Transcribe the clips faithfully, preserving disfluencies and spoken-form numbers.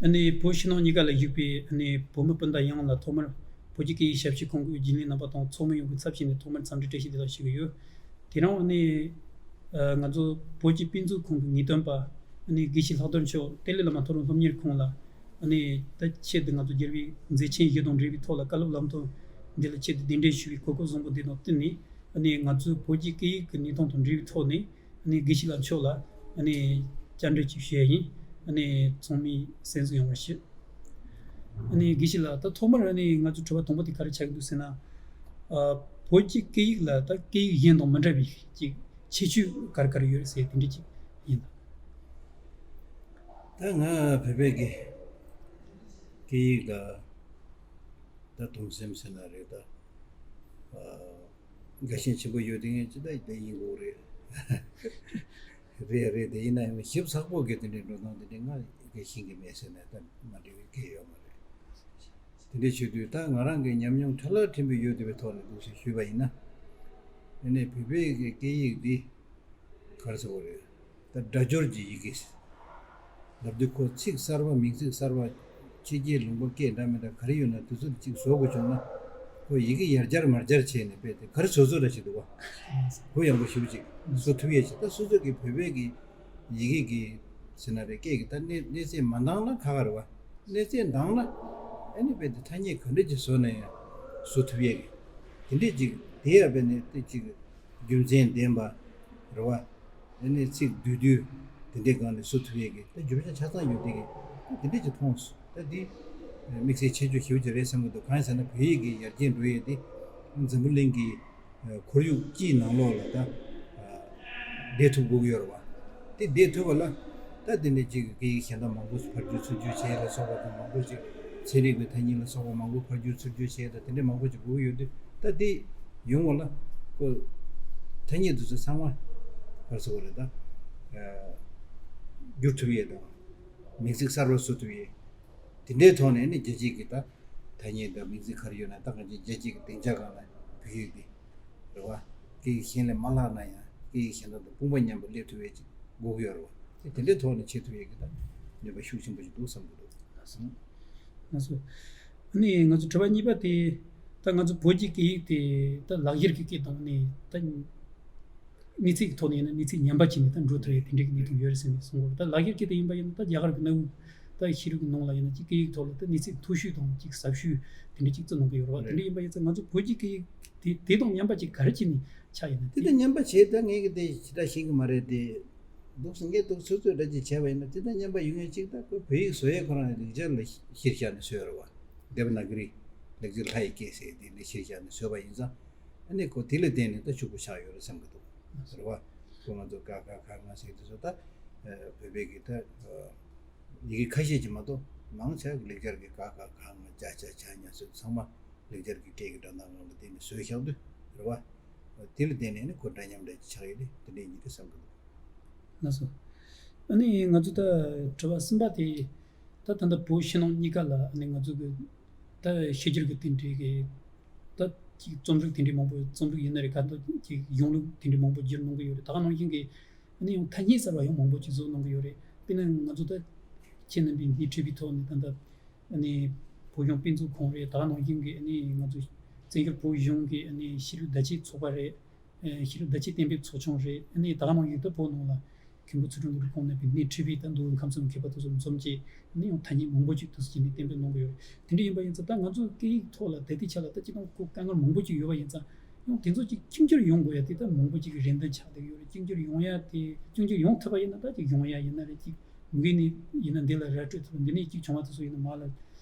ཨ་ནི་བོད་ཕྱི་ནང་གཉིས་ཀ་ལ་བཞུགས་པའི་ཨ་ནི་བོད་མི་སྤུན་ཟླ་ཡོངས་ལ་ཐོག་མར་བོད་ཀྱི་སྐད་ཡིག་ཞབས་ཞུ་ཁང་གི་རྒྱུན་ལས་རྣམ་པ་དང་ཚོགས་མི་ཡོངས་ཀྱི་ཚབ་བྱས་ནས་ཐོག་མར་འཚམས་འདྲི་བཀྲ་ཤིས་བདེ་ལེགས་ཞུ་གི་ཡོད། དེ་རིང་ཨ་ནི་ང་ཚོ་བོད་ཀྱི་དཔེ་མཛོད་ཁང་གི་ངེས་སྟོན་པ་ཨ་ནི་དགེ་བཤེས་ལྷག་རྡོར་མཆོག་ཏེ་ལི་བླ་མ་མཐོ་རིམ་སློབ་གཉེར་ཁང་ལ་ཨ་ནི་ད་ཆེད་དུ་ང་ཚོ་རྒྱལ་བའི་མཛད་ཆེན་བཞི་དང་འབྲེལ་བའི་ཐོག་ལ་བཀའ་སློབ་ལམ་སྟོན་འདི་ལ་ཆེད་དུ་གདན་འདྲེན་ཞུ་བའི་གོ་སྐབས་བཟང་པོ་འདི་དང་བསྟུན་ནས་ཨ་ནི་ང་ཚོའི་བོད་ཀྱི་སྐད་ཡིག་གི་གནས་སྟངས་དང་འབྲེལ་བའི་ཐོག་ནས། ཨ་ནི་དགེ་བཤེས་ལགས་མཆོག་ལ་ཨ་ནི་བཅར་འདྲི་ཅིག་ཞུ་ཡ་ཡིན། ཨ་ནི་ཚང་མས་གསན་གཟིགས་ཡོང་བར་ཞུ། ཨ་ནི་དགེ་བཤེས་ལགས་ད་ཐོག་མར་ཨ་ནི་ང་ཚོའི་དྲི་བ་དང་པོ་དེ་ག་རེ་ཆགས་ཀྱི་འདུག་ཟེར་ན། ཨ་བོད་ཀྱི་སྐད་ཡིག་ལ་ད་སྐད་ཡིག་གཞན་དང་མི་འདྲ་བའི་ཅིག་ཁྱད་ཆོས་ག་རེ་ག་རེ་ཡོད་རེད་ཟེར་དེ་འདྲ་ཅིག་ཡིན་ད། ད་ང་བོད་པའི་གི་སྐད་ཡིག་ལ་ད་དུང་སེམས་ཟེར་ན་རེད་ད། ཨ། དགའ་ཞེན་ཆེན་པོ་ཡོད་དེ་ངས་ཅི་ལྟར་དེ་ཡིན་དགོས་རེད། རེད་རེད་དེ་ཡིན་ན་ཡང་ཞིབ་ཚགས་པོ་གི་དེ་འདྲའི་འགྲོ་སྟངས་དེ་འདྲའི་ང་དགའ་ཞེན་གྱི་མེད་ཟེར་ནས་ད་མ་འགྲིག་པའི་སྐད་ཡོད་མ་རེད། དེ་འདྲའི་བྱེད་དུས་ད་ང་རང་གི་ཉམས་མྱོང་ཕྲ་ལ་ཕྲན་བུ་ཡོད་དེ་བའི་ཐོག་ནས་འདུག་སེ་ཞུས་པ་ཡིན་ན། ཨ་ནི་བོད་པའི་གི་སྐད་ཡིག་འདི་ག་རེ་ཟེར་དགོས་རེད། ད་སྒྲ་སྦྱོར་གྱི་ཡི་གེ། ལབ་དུས་ཁོ་ཚིག་གསར་པ་མིང་ཚིག་གསར་པ་ཕྱི་རྒྱལ་ལུང་པ་སྐད་འདྲ་མི་འདྲ་ག་རེ་ཡོད་ན་དེ་ཚོ་གཅིག་བཟོ་དགོས་བྱུང་ན། ཁོ་ཡི་གེ་ཡར་སྦྱར་མར་སྦྱར་བྱས་ནས་དཔེ་དེ་ག་རེ་བཟོ་བཟོ་འདྲ་ཞིག་འདུག་བ། གུ་ཡངས་པོ་ཞེ་པོ་ཅིག་བཟོ་ཐུབ་ཡས་ཅིག་ད་སོ་སོ་གི་བོད་པའི་གི་ཡི་གེ་གི་ཟེར་ན་རེད་སྐད་གི་ད་གནས་གནས་ཚད་མ་འདང་ན་ཁ་ཁ་རེད་བ། གནས་ཚད་འདང་ན་ཨ་ནི་དཔེ་དེ་ཐ་སྙད་ག་འདྲ་ཅིག་བཟོ་ན་ཡང་བཟོ་ཐུབ་ཡས་གི་དེ་འདྲས་ཅིག་དེ་ཡང་དཔེ་ནས་དེ་ཅིག་རྒྱུ་མཚན་ལྡན་པ་རེད་བ། ཨ་ནི་ཚིག་བསྡུས་བསྡུས་དེ་འདྲའི་སྒང་ནས་བཟོ་ཐུབ་ཡས་ཀྱི་ད་རྒྱུ་ཆ་ཆ་ཚང་ཡོད་དེ་གི་ད་དེ་འདྲས་ཀྱི་མཐོང་སོང་། ད་འདི་དམིགས་བསལ་ཆེ་ཆུང་ཞེ་པོ་ཅིག་རེད་བསམ་གི་འདུག་གང་ཡིན་ཟེར་ན་བོད་ཡིག་གི་ཡར་རྒྱས་འགྲོ་ཡས་དེ་འཛམ་བུ་གླིང་གི་ཁོར་ཡུག་སྤྱིའི་ནང་ལོགས་ལ་ད་བསྡད་ཐུབ་དགོས་ཀྱི་ཡོད་རེད་བ། དེ་བསྡད་ཐུབ་པ་ལ་ད་དེ་འདྲས་ཅིག་གི་སྐད་ཡིག་གཞན་དག་མང་པོ་ཕར་བསྒྱུར་ཚུར་བསྒྱུར་བྱས་ལ་སོགས་པ་དང་མང་པོ་ཅིག་ཚན་རིག་པའི་ཐ་སྙད་ལ་སོགས་པ་མང་པོ་ཕར་བསྒྱུར་ཚུར་བསྒྱུར་བྱས་དང་དེ་འདྲས་མང་པོ་ཅིག་དགོས་ཀྱི་ཡོད་དུས། ད་དེ་ཡོང་བ་ལ་ཁོ་ཐ་སྙད་དེ་ཚོ་ཚང་མ་ག་རེ་ཟེར་དགོས་རེད་ད། བསྒྱུར་ཐུབ་ཡས་དང་མིང་ཚིག་གསར་པ་བཟོ་ཐུབ་ཡས་དེ་འདྲའི་ཐོག་ནས་ནི་རྒྱལ་སྤྱིའི་གི་ད་ཐ་སྙད་དང་མིང་ཚིག་ག་རེ་ཡོད་ན་ད་གང་ཅི་རྒྱལ་སྤྱིའི་གི་སྡིངས་ཆ་སྒང་ལ་བོད་ཡིག་འདི་རེད་བ། སྐད་ཡིག་གཞན་ལས་མ་ལྷག་ན་ཡང་སྐད་ཡིག་གཞན་དག་དང་དཔུང་པ་མཉམ་པོ་སླེབས་ཐུབ་ཡས་ཅིག་དགོས་ཀྱི་ཡོད་རེད་བ། དེ་དེ་འདྲའི་ཐོག་ནས་བྱེད་ཐུབ་ཡས་ཀྱི་ད་ནུས་པ་ཤུགས་ཆེན་པོ་ཞིག་འདུག་བསམ་གྱི་འདུག་ལགས་སོ། ལགས་སོ། ཨ་ནི་ང་ཚོ་དྲི་བ་གཉིས་པ་དེ་ད་ང་ཚོ་བོད་ཀྱི་སྐད་ཡིག་དེ་ད་ལག་བསྒྱུར་གྱི་སྐད་དང་ནི་ད་གནས་ཚད་ཀྱི་ཐོག་ནས་ཡིན་ན་གནས་ཚད་ཉམས་པ་བྱས་ནས་ད་འགྲོ་ཐུབ་ཡས་དེ་འདྲའི་གི་གནས་སྟངས་ཡོད་རེད་ཟེར་ནས་གསུང་གི་ཡོད། ད་ལག་བསྒྱུར་གྱི་དེ་ཡིན་པ་ཡིན་ན་ད་རྒྱ་གར་གྱི་གནའ་བོའི་ད་ཤེས་རིག་གི་ནང་ལ་ཡིན་ན་ཅིག་སྐད་ཡིག་ཐོག་ལ་ད་གནས་ཚད་མཐོ་ཤོས་དང་ཅིག་ཟབ་ཤོས་དེ་འདྲ་ཅིག་བརྩི་གནང་གི་ཡོད་རེད་བ། དེ་འདྲ་ཡིན་པ་ཡིན་ཙང་ང་ཚོ་བོད་ཀྱི་སྐད་ཡིག་དེ་དེ་དང་མཉམ་པ་ཅིག་ག་རེ་བྱས་ནས་ཆགས་ཡོད་ན་དེ་དེ་དང་མཉམ་པ་བྱས་ད་ངས་གི་དེ་ཞེ་དྲག་ཤེས་གི་མ་རེད་དེ། འདུག་སེ་ངས་འདུག་ཚོད་ཚོད་འདྲ་ཅིག་བྱས་པ་ཡིན་ན་དེ་དང་མཉམ་པ་ཡོང་ཡས་ཅིག་ད་ཁོས་བོད་ཡིག་བཟོ་ཡས་ཁོ་རང་ལེགས་སྦྱར་ལ་གཞིར་བཞག་ནས་བཟོས་ཡོད་རེད་བ། དེ་བ་ན་གི་རི་ལེགས་སྦྱར་ལྷ་ཡི་སྐད་ཟེར་དེ་ལ་གཞིར་བཞག་ནས་བཟོས་པ་ཡིན་ཙང་ཨ་ནི་ཁོ་དེ་ལ་བརྟེན་ནས་ད་ཕྱུག་པོ་ཆགས་ཡོད་རེད་བསམ་གི་འདུག་རེད་བ། ཁོ་ང་ཚོ་ཀ་ཁ་ག་ང་ཟེར་དེ་ཚོ་ད་བོད་པའི་གི་ད་ཡི་གེ་ཁ་ཤས་ཀྱི་མ་གཏོགས་མང་ཆེ་གི་ལེགས་སྦྱར་གི་ཀ་ཁ་ག་ང་ཅ་ཆ་ཇ་ཉ་ཚོ་ཚང་མ་ལེགས་སྦྱར་གི་སྐད་ཀྱི་སྒྲ་གདངས་ངག་ལ་བརྟེན་ནས་བཟོས་བཞག་དུས་རེད་བ། དེ་ལ་བརྟེན་ནས་ནི་ཁོ་འདྲ་མཉམ་འདྲ་ཅིག་ཆགས་ཡོད་རེད་དེ་འདྲ་ཡིན་གྱི་རེད་བསམ་གི་འདུག་ལགས་སོ། ཨ་ནི་ང་ཚོ་ད་དྲི་བ་གསུམ་པ་དེ་ད་ད་ལྟ་བོད་ཕྱི་ནང་གཉིས་ཀ་ལ་ཨ་ནི་ང་ཚོ་གི་ད་ཤེས་སྒྱུར་གི་དེ་འདྲའི་གི་ད་ཅིག་རྩོམ་རིག་དེ་འདྲའི་མང་པོ་རྩོམ་རིག་ཡིན་ན་རེད་ག་ད་ཅིག་གཞུང་ལུགས་དེ་འདྲའི་མང་པོ་བསྒྱུར་གནང་གི་ཡོད་རེད། ད་ག་ནང་བཞིན་གི་ཨ་ནི་ཡང་ཐ་སྙད་གསར་བ་ཡང་མང་པོ་ཅིག་བཟོ་གནང་གི་ཡོད་རེད། དཔེར་ན་ང་ཚོ་ད་ཁྱེད་རྣམ་པས་སྣེ་ཁྲིད་པའི་ཐོག་ནས་ད་ལྟ་ཨ་ནི་བོད་གཞུང་དཔེ་མཛོད་ཁང་རེད། ད་ག་ནང་བཞིན་གི་ཨ་ནི་ང་ཚོ་བཙན་བྱོལ་བོད་གཞུང་གི་ཨ་ནི་ཤེས་རིག་བརྡ་ཆད་ཚོགས་པ་རེད། ཨེ་ཤེས་རིག་བརྡ་ཆད་གཏན་འབེབས་ཚོགས་ཆུང་རེད། ཨ་ནི་ད་ག་ནང་བཞིན་དུ་བོད་ནང་ལ་མཁན་པོ་ཚུལ་ཁྲིམས་ལུང་རིགས་ཁང་ནས་པའི་སྣེ་ཁྲིད་པའི་ད་མདོ་དབུས་ཁམས་གསུམ་མཁས་པ་དེ་ཚོ་འཛོམས་བྱས་ཨ་ནི་ཡང་ཐ་སྙད་མང་པོ་ཅིག་དུས་སུ་བྱས་ནས་གཏན་འབེབས་གནང་གི་ཡོད་རེད། དེ་འདྲ་ཡིན་པ་ཡིན་ཙང་ད་ང་ཚོ་སྐད་ཡིག་ཐོག་ལ་ད་ལྟའི་ཆ་ལ་ད་སྤྱིར་བཏང་ཁོ་དཀའ་ངལ་མང་པོ་ཅིག་ཡོད་པ་ཡིན་ཙང་ཡང་དེ་ཚོ་ཅིག་གཅིག་གྱུར་ཡོང་དགོས་ཡ་དེ་ད་མང་པོ་ཅིག་གི་རེ་འདུན་ཆགས་བསྡད་ཡོད་རེད། གཅིག་གྱུར་ཡོང་ཡ་དེ་གཅིག་གྱུར་ཡོང་ཐུབ་པ་ཡིན་ན་ད་ཅིག་ཡོང་ཡ་ཡིན་ན་རེད། ཅིག་མུ་གེ་ནས་ཡིན་ན་འདི་ལ་ར་སྤྲོད་ཐུབ་པ་འདི་ནས་ཅིག་བྱུང་བ་དེ་ཚོ་ཡིན་ན་མ་ལ་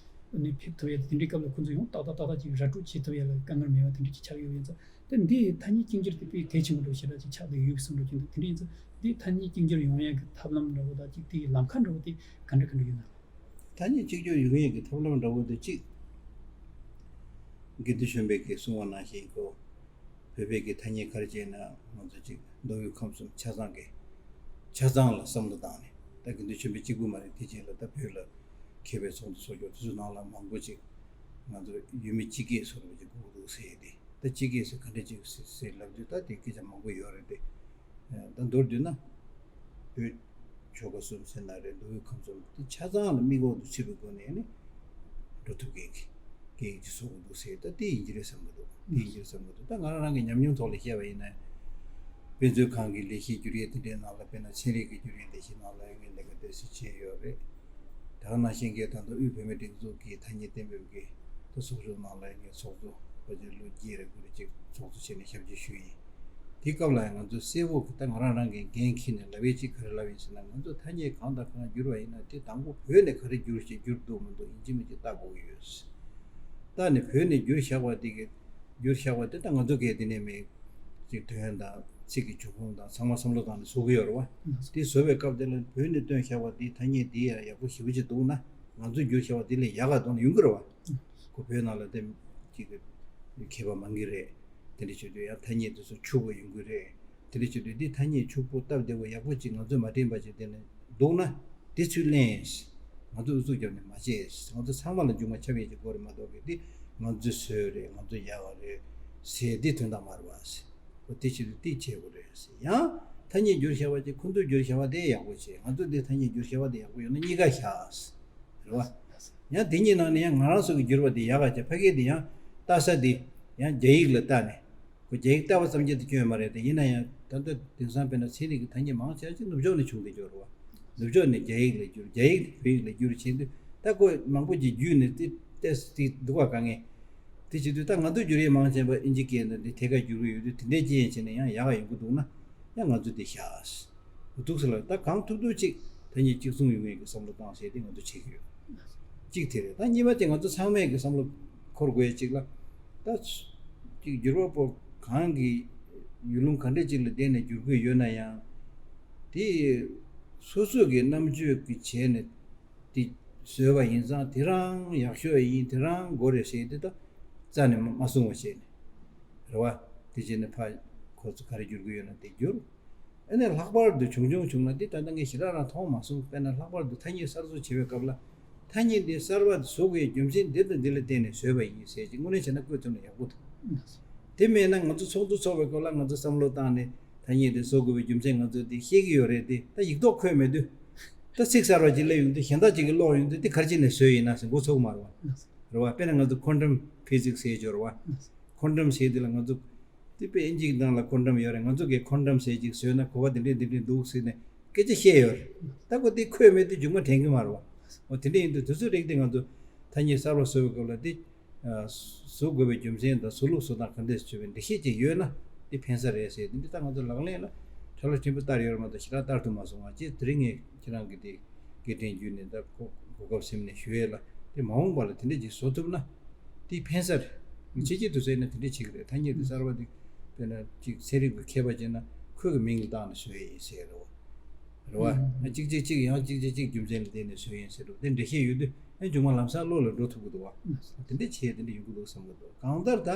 ནས་ཕེབས་ཐུབ་ཡ་དེ་དེ་འདྲའི་སྐབས་ལ་ཁོ་ཚོ་ཡང་ཏག་ཏག་ཏག་ཏག་ཅིག་ར་སྤྲོད་བྱེད་ཐུབ་ཡ་ལ་དཀའ་ངལ་མེད་པ་དེ་འདྲ་ཅིག་ཆགས་ཡོད་ཡིན་ཙང་། ད་འདི་ཐ་སྙད་གཅིག་གྱུར་དེ་དཔེ་གལ་ཆེན་པོ་འདྲ་ཞེ་དྲག་ཅིག་ཆགས་བསྡད་ཡོད་པའི་བསམ་བློ་ཅིག་འདུག་དེ་འདྲ་ཡིན་ཙང་འདི་ཐ་སྙད་གཅིག་གྱུར་ཡོང་ཡ་གི་ཐབས་ལམ་འདྲ་བོ་དང་ཅིག་དེའི་ལམ་ཁ་འདྲ་བོ་དེ་ག་འདྲ་ག་འདྲ་ཡོད་ན། ཐ་སྙད་གཅིག་གྱུར་ཡོང་ཡ་གི་ཐབས་ལམ་འདྲ་བོ་དེ་གཅིག་དགེ་འདུན་ཆོས་འཕེལ་གྱིས་གསུངས་པ་ནང་བཞིན་ཁོ་བོད་པའི་གི་ཐ་སྙད་ག་རེ་བྱས་ན་ང་ཚོ་གཅིག་མདོ་དབུས་ཁམས་གསུམ་ཆ་ཚང་གི་ཆ་ཚང་ལ་བསམ་བློ་བཏང་ནས་ད་དགེ་འདུན་ཆོས་འཕེལ་གཅིག་པུ་མ་རེད། དེ་རྗེས་ལ་ད་བོད་ལ་མཁས་པའི་ཚོགས་འདུ་ཚོགས་རྒྱུ་དེ་ཚོའི་ནང་ལ་མང་པོ་ཅིག་ང་ཚོ་ཡུལ་མི་སྤྱི་སྐད་བཟོ་འདྲ་ཅིག་དགོས་ཀྱི་འདུག་ཟེར་ཏེ། ད་སྤྱི་སྐད་ཟེར་ག་འདྲ་ཅིག་ཟེར་ཟེར་ལབ་དུས་ད་དེ་སྐད་ཆ་མང་པོ་ཡོད་རེད་དེ། ད་མདོར་བསྡུས་ན་བོད་ ཆོལ་ཁ་གསུམ་ཟེར་ན་རེད། མདོ་དབུས་ཁམས་གསུམ་དེ་ཆ་ཚང་ལ་མིག་འོག་ཏུ་ཚུད་པའི་སྒོ་ནས་ནི་འགྲོ་ཐུབ་མཁན་གྱི་སྐད་ཡིག་ཅིག་བཟོ་དགོས་འདུག་ཟེར། ད་དེ་ཡིན་གྱི་རེད་བསམ་གྱི་འདུག་དེ་ཡིན་གྱི་རེད་བསམ་གྱི་འདུག་ད་ང་རང་རང་གི་ཉམས་མྱོང་ཐོག་ལ་བཤད་པ་ཡིན་ན། དཔེ་མཛོད་ཁང་གི་ལས་གཞི་བསྒྱུར་ཡས་དེ་འདྲའི་ནང་ལ། དཔེར་ན་ཚན་རིག་གི་བསྒྱུར་ཡས་ལས་གཞི་ནང་ལ་ངས་ལས་ཀ་དེ་སྲིད་བྱས་ཡོད་རེད། ད་ག་ནང་བཞིན་གྱི་ད་ལྟ་དབུས་བོད་མིའི་སྒྲིག་འཛུགས་ཀྱི་ཐ་སྙད་གཏན་འབེབས་ཀྱི་ད་ཚོགས་ཆུང་ནང་ལ་ངས་ཚོགས་གཙོ་ཕལ་ཆེར་ལོ་བརྒྱད་རེ་དགུ་རེ་ཅིག་ཚོགས་གཙོ་བྱས་ནས་ཞབས་ཕྱི་ཞུས་ཡིན། དེའི་སྐབས་ལ་ཡང་ང་ཚོ་གསལ་པོ་གི་ད་ང་རང་རང་གི་འགན་འཁྱེར་ནས་ལབ་ཡས་ཅིག་ག་རེ་ལབ་ཡིན་ཟེར་ན། ང་ཚོ་ཐ་སྙད་གང་དང་གང་བསྒྱུར་བ་ཡིན་ན་དེ་དང་པོ་བོད་ནས་ག་རེ་བསྒྱུར་ཞིག་བསྒྱུར་འདུག་མི་འདུག་ཡིན་གཅིག་མིན་གཅིག་བལྟ་དགོས་ཀྱི་ཡོད། ད་ནི་བོད་ནས་བསྒྱུར་བཞག་པ་དེ་གི་བསྒྱུར་བཞག་པ་དེ་ད་ང་ཚོ་གས་དེ་ནས་མེད་ཅིག་དོན་དང་ཚིག་གི་འབྱུང་ཁུངས་དང་ཚང་མ་བསམ་བློ་བཏང་ནས་བཟོ་གི་ཡོད་རེད་བ། དེ་བཟོ་བའི་སྐབས་དེ་ལ་བོད་ནས་བཏོན་བཞག་པ་དེ་ཐ་སྙད་དེ་ཡང་ཡག་པོ་ཞེ་པོ་ཅིག་འདུག་ན། ང་ཚོས་བསྒྱུར་བཞག་པ་དེ་ལས་ཡག་ག་འདུག་ན་ཡོང་གི་རེད་བ། ཁོ་བོད་ནང་ལ་དེ་ཅིག་གི་མཁས་པ་མང་གི་རེད། དེ་འདྲ་བྱེད་དུས་ཡང་ཐ་སྙད་དེ་ཚོ་ཕྱུག་པོ་ཡོང་གི་རེད། དེ་འདྲ་བྱེད་དུས་འདི་ཐ་སྙད་ཕྱུག་པོ་སྟབས་བདེ་བོ་ཡག་པོ་ཅིག་ང་ཚོས་མ་འདྲེན་པ་ཅིག་དེ་ནས་འདུག་ན། དེ་ཚུར་ལེན། ང་ཚོས་ཨུ་ཚུགས་བརྒྱབ་ནས་མ་བྱེད། ང་ཚོ་ཚང་མ་ལ་མཇུག་མ་ཆ་བའི་ཅིག་དགོས་རེད་མ་གཏོགས་གི་འདི་ང་ཚོས་བཟོས་རེད། ང་ཚོས་ཡག་ག་རེད་ཟེར་འདི་དོན་དག་མ་རེད་བ་ཟེར། འོ་དེ་བྱེད་དུས་དེ་བྱེད་དགོས་རེད་ཟེར། ཡང་ཐ་སྙད་བསྒྱུར་བཞག་པ་ཅིག་ཁོ་ཚོས་བསྒྱུར་བཞག་པ་དེ་ཡག་པོ་བྱེད། ང་ཚོས་འདི་ཐ་སྙད་བསྒྱུར་བཞག་པ་དེ་ཡག་པོ་ཡོད་ན་གཉིས་ཀ་བཞག་ཟེར། རེད་བ། ཡང་དེ་གཉིས་ནང་ནས་ཡང་ང་རང་ཚོ་གི་བསྒྱུར་བ་དེ་ཡག་ག་བྱས། ཕ་གི་དེ་ཡང་ལྟ་ས་དེ་ཡང་རྒྱ་ཡིག་ལ་ལྟ་ནས། ཁོ་རྒྱ་ཡིག་ལྟ་བ་ཙམ་གྱིས་དེ་སྐྱོན་མ་རེད་དེ། ཡིན་ན་ཡང་ད་ལྟ་དེང་སང་དཔེར་ན་ཚན་རིག་གི་ཐ་སྙད་མང་ཆེ་ཅིག་ནུབ་ཕྱོགས་ནས་བྱུང་བསྡད་ཀྱི་ཡོད་རེད་བ། ནུབ་ཕྱོགས་ནས་རྒྱ་ཡིག་ལ་བསྒྱུར། རྒྱ་ཡིག་ནས་བོད་ཡིག་ལ་བསྒྱུར་བྱེད་དུས་ད་ཁོ་མང་པོ་ཅིག་བརྒྱུད་ནས་དེ་ཏོག་ཙམ་དེ་འདུག་ག་དཀའ་ངལ། དེ་བྱེད་དུས་ད་ང་ཚོ་བསྒྱུར་ཡས་མང་ཆེ་བ་ཨིན་ཇི་སྐད་ནང་དེ་ཐད་ཀར་བསྒྱུར་གྱི་ཡོད་དུས། དེ་འདྲའི་རྐྱེན་བྱས་ནས་ཡང་ཡག་ག་ཡོང་གི་འདུག་ན་ཡང་ང་ཚོ་དེ་བཞག་འདུག་ཟེར་ལ། ད་གང་ཐུབ་ཐུབ་ཅིག་ཐ་སྙད་གཅིག་མཚུངས་ཡོང་ངེས་ཀྱི་བསམ་བློ་བཏང་བྱས་ཏེ་ང་ཚོ་བྱེད་ཀྱི་ཡོད། གཅིག་དེ་རེད། ད་གཉིས་པ་དེ་ང་ཚོ་ཚང་མས་ཀྱི་བསམ་བློ་འཁོར་དགོས་ཡ་གཅིག་ལ། ད་ཅིག་བསྒྱུར་བ་པོ་གང་གི་ཡུལ་ལུང་ག་འདྲ་ཅིག་ལ་བསྡད་ནས་བསྒྱུར་གྱི་ཡོད་ན་ཡང་། དེ་སོ་སོ་གི་རྣམ་དཔྱོད་ཀྱི་བྱས་ནས་དེ་བཟོས་པ་ཡིན་ཙང་དེ་རང་ཡག་ཤོས་ཡིན། དེ་རང་དགོས་རེད་ཟེར་དེ་ད་རྩ་ནས་མ་གསུང་བ་བྱས་ནས། རེད་བ། དེ་བྱས་ནས་ཕར་ཁོ་ཚོ་ག་རེ་བསྒྱུར་གྱི་ཡོད་ན་དེ་བསྒྱུར། ཨ་ནི་ལྷག་པར་དུ་བྱུང་བྱུང་བྱུང་ན་འདི་ད་ལྟ་ངས་ཞེ་དྲག་རང་མཐོང་མ་སོང་། དཔེར་ན་ལྷག་པར་དུ་ཐ་སྙད་གསར་བཟོ་བྱེད་པའི་སྐབས་ལ། ཐ་སྙད་འདི་གསར་པ་བཟོ་དགོས་རྒྱུ་མཚན་འདི་དང་འདི་ལ་བརྟེན་ནས་བཟོས་པ་ཡིན་ཟེར་གྱི་དངོས་གནས་བྱས་ན་བཀོད་ཐུབ་ན་ཡག་པོ་འདུག་དེ་མེད་ན་ང་ཚོ་ཚོགས་འདུ་ཚོགས་པའི་སྐབས་ལ་ང་ཚོ་བསམ་བློ་བཏང་ནས་ཐ་སྙད་འདི་བཟོ་དགོས་པའི་རྒྱུ་མཚན་ང་ཚོ་འདི་བཤད་ཀྱི་ཡོད་རེད་དེ། ད་ཡིག་ཐོག་འཁོད་མེད་དུས། ད་ཚིག་གསར་པ་ཅིག་སླེབས་ཡོང་དུས་གཞན་དག་ཅིག་གིས་ཀློག་ཡོང་དུས་འདི་ག་རེ་བྱས་ནས་བཟོས་ཡིན་ན་ཟེར་མགོ་ཚོས་ཀྱི་མ་རེད་བ། རེད་བ། དཔེར་ན་ང་ཚོ་ཁོན་ཊམ་ཕི་ཛིག་སི་ཟེར་ཡོད་རེད་བ། ཁོན་ཊམ་ཟེར་དེ་ལ་ང་ཚོ་དེ་དཔེ་ཨིན་ཇིའི་ནང་ལ་ཁོན་ཊམ་ཡོད་རེད། ང་ཚོ་གིས་ཁོན་ཊམ་ཟེར་ཅིག་བཟོས་ན་གོ་བ་དེ་འདྲས་དེ་འདྲས་འདུག་ཟེར་ནས་སྐད་ཆ་བཤད་ཡོད་རེད། ད་ཁོ་དེ་འཁོད་མེད་དུས་མཇུག་མ་དྲན་གི་མ་རེད་བ། འོ་དེ་འདྲས་ཡིན་དུས་དུས་ཚོད་རིགས་དེ་ང་ཚོ་ཐ་སྙད་གསར་པ་བཟོ་བའི་སྐབས་ལ་དེ་བཟོ་དགོས་པའི་རྒྱུ་མཚན་དང་བཟོ་ལུགས་བཟོ་སྟངས་ག་འདྲས་བྱས་པའི་འགྲེལ་བཤད་ཅིག་ཡོད་ན་དེ་ཕན་ས་རེད་ཟེར། དེ་འདྲས་ད་ང་ཚོ་ལག་ལེན་ལ་ཁྲ་ལ་ཕྲན་བུ་བསྟར་ཡོད་རེད་མ་གཏོགས་ཞེ་དྲག་བསྟར་ཐུབ་མ་སོང་བ། ཅེས་དེ་རིང་ངས་ཁྱེད་རང་གི་དེ་སྐད་འཕྲིན་བརྒྱུད་ནས་ད་གོ་གོ་སྐབས་ཟིན་ནས་ཞུ་ཡས་ལ། དེ་མ་འོངས་པ་ལ་དེ་འདྲས་ཅིག་བཟོ་ཐུབ་ན་དེ་ཕན་ས་རེད། ཕྱི་རྒྱལ་དུ་ཟེར་ན་དེ་འདྲས་བྱེད་ཀྱི་རེད། ཐ་སྙད་དེ་གསར་པ་དེ་དཔེར་ན་ཅིག་ཚན་རིག་པའི་མཁས་པ་བྱས་ན་ཁོས་གི་མིང་ལ་བཏགས་ནས་བཟོས་ཡིན་ཟེར་རོ། རེད་བ། ཨ་གཅིག་གཅིག་གཅིག་ཡང་གཅིག་གཅིག་གཅིག་རྒྱུ་མཚན་ལ་བརྟེན་ནས་བཟོས་ཡིན་ཟེར་རོ། དེ་འགྲེལ་བཤད་ཡོད་དུས་ཨ་མཇུག་མ་ལམ་སང་བློ་ལ་འགྲོ་ཐུབ་ཀྱི་འདུག་བ། དེ་འདྲས་བྱས་དེ་འདྲས་ཡོང་གི་འདུག་བསམ་གྱི་འདུག་གང་ལྟར་ད་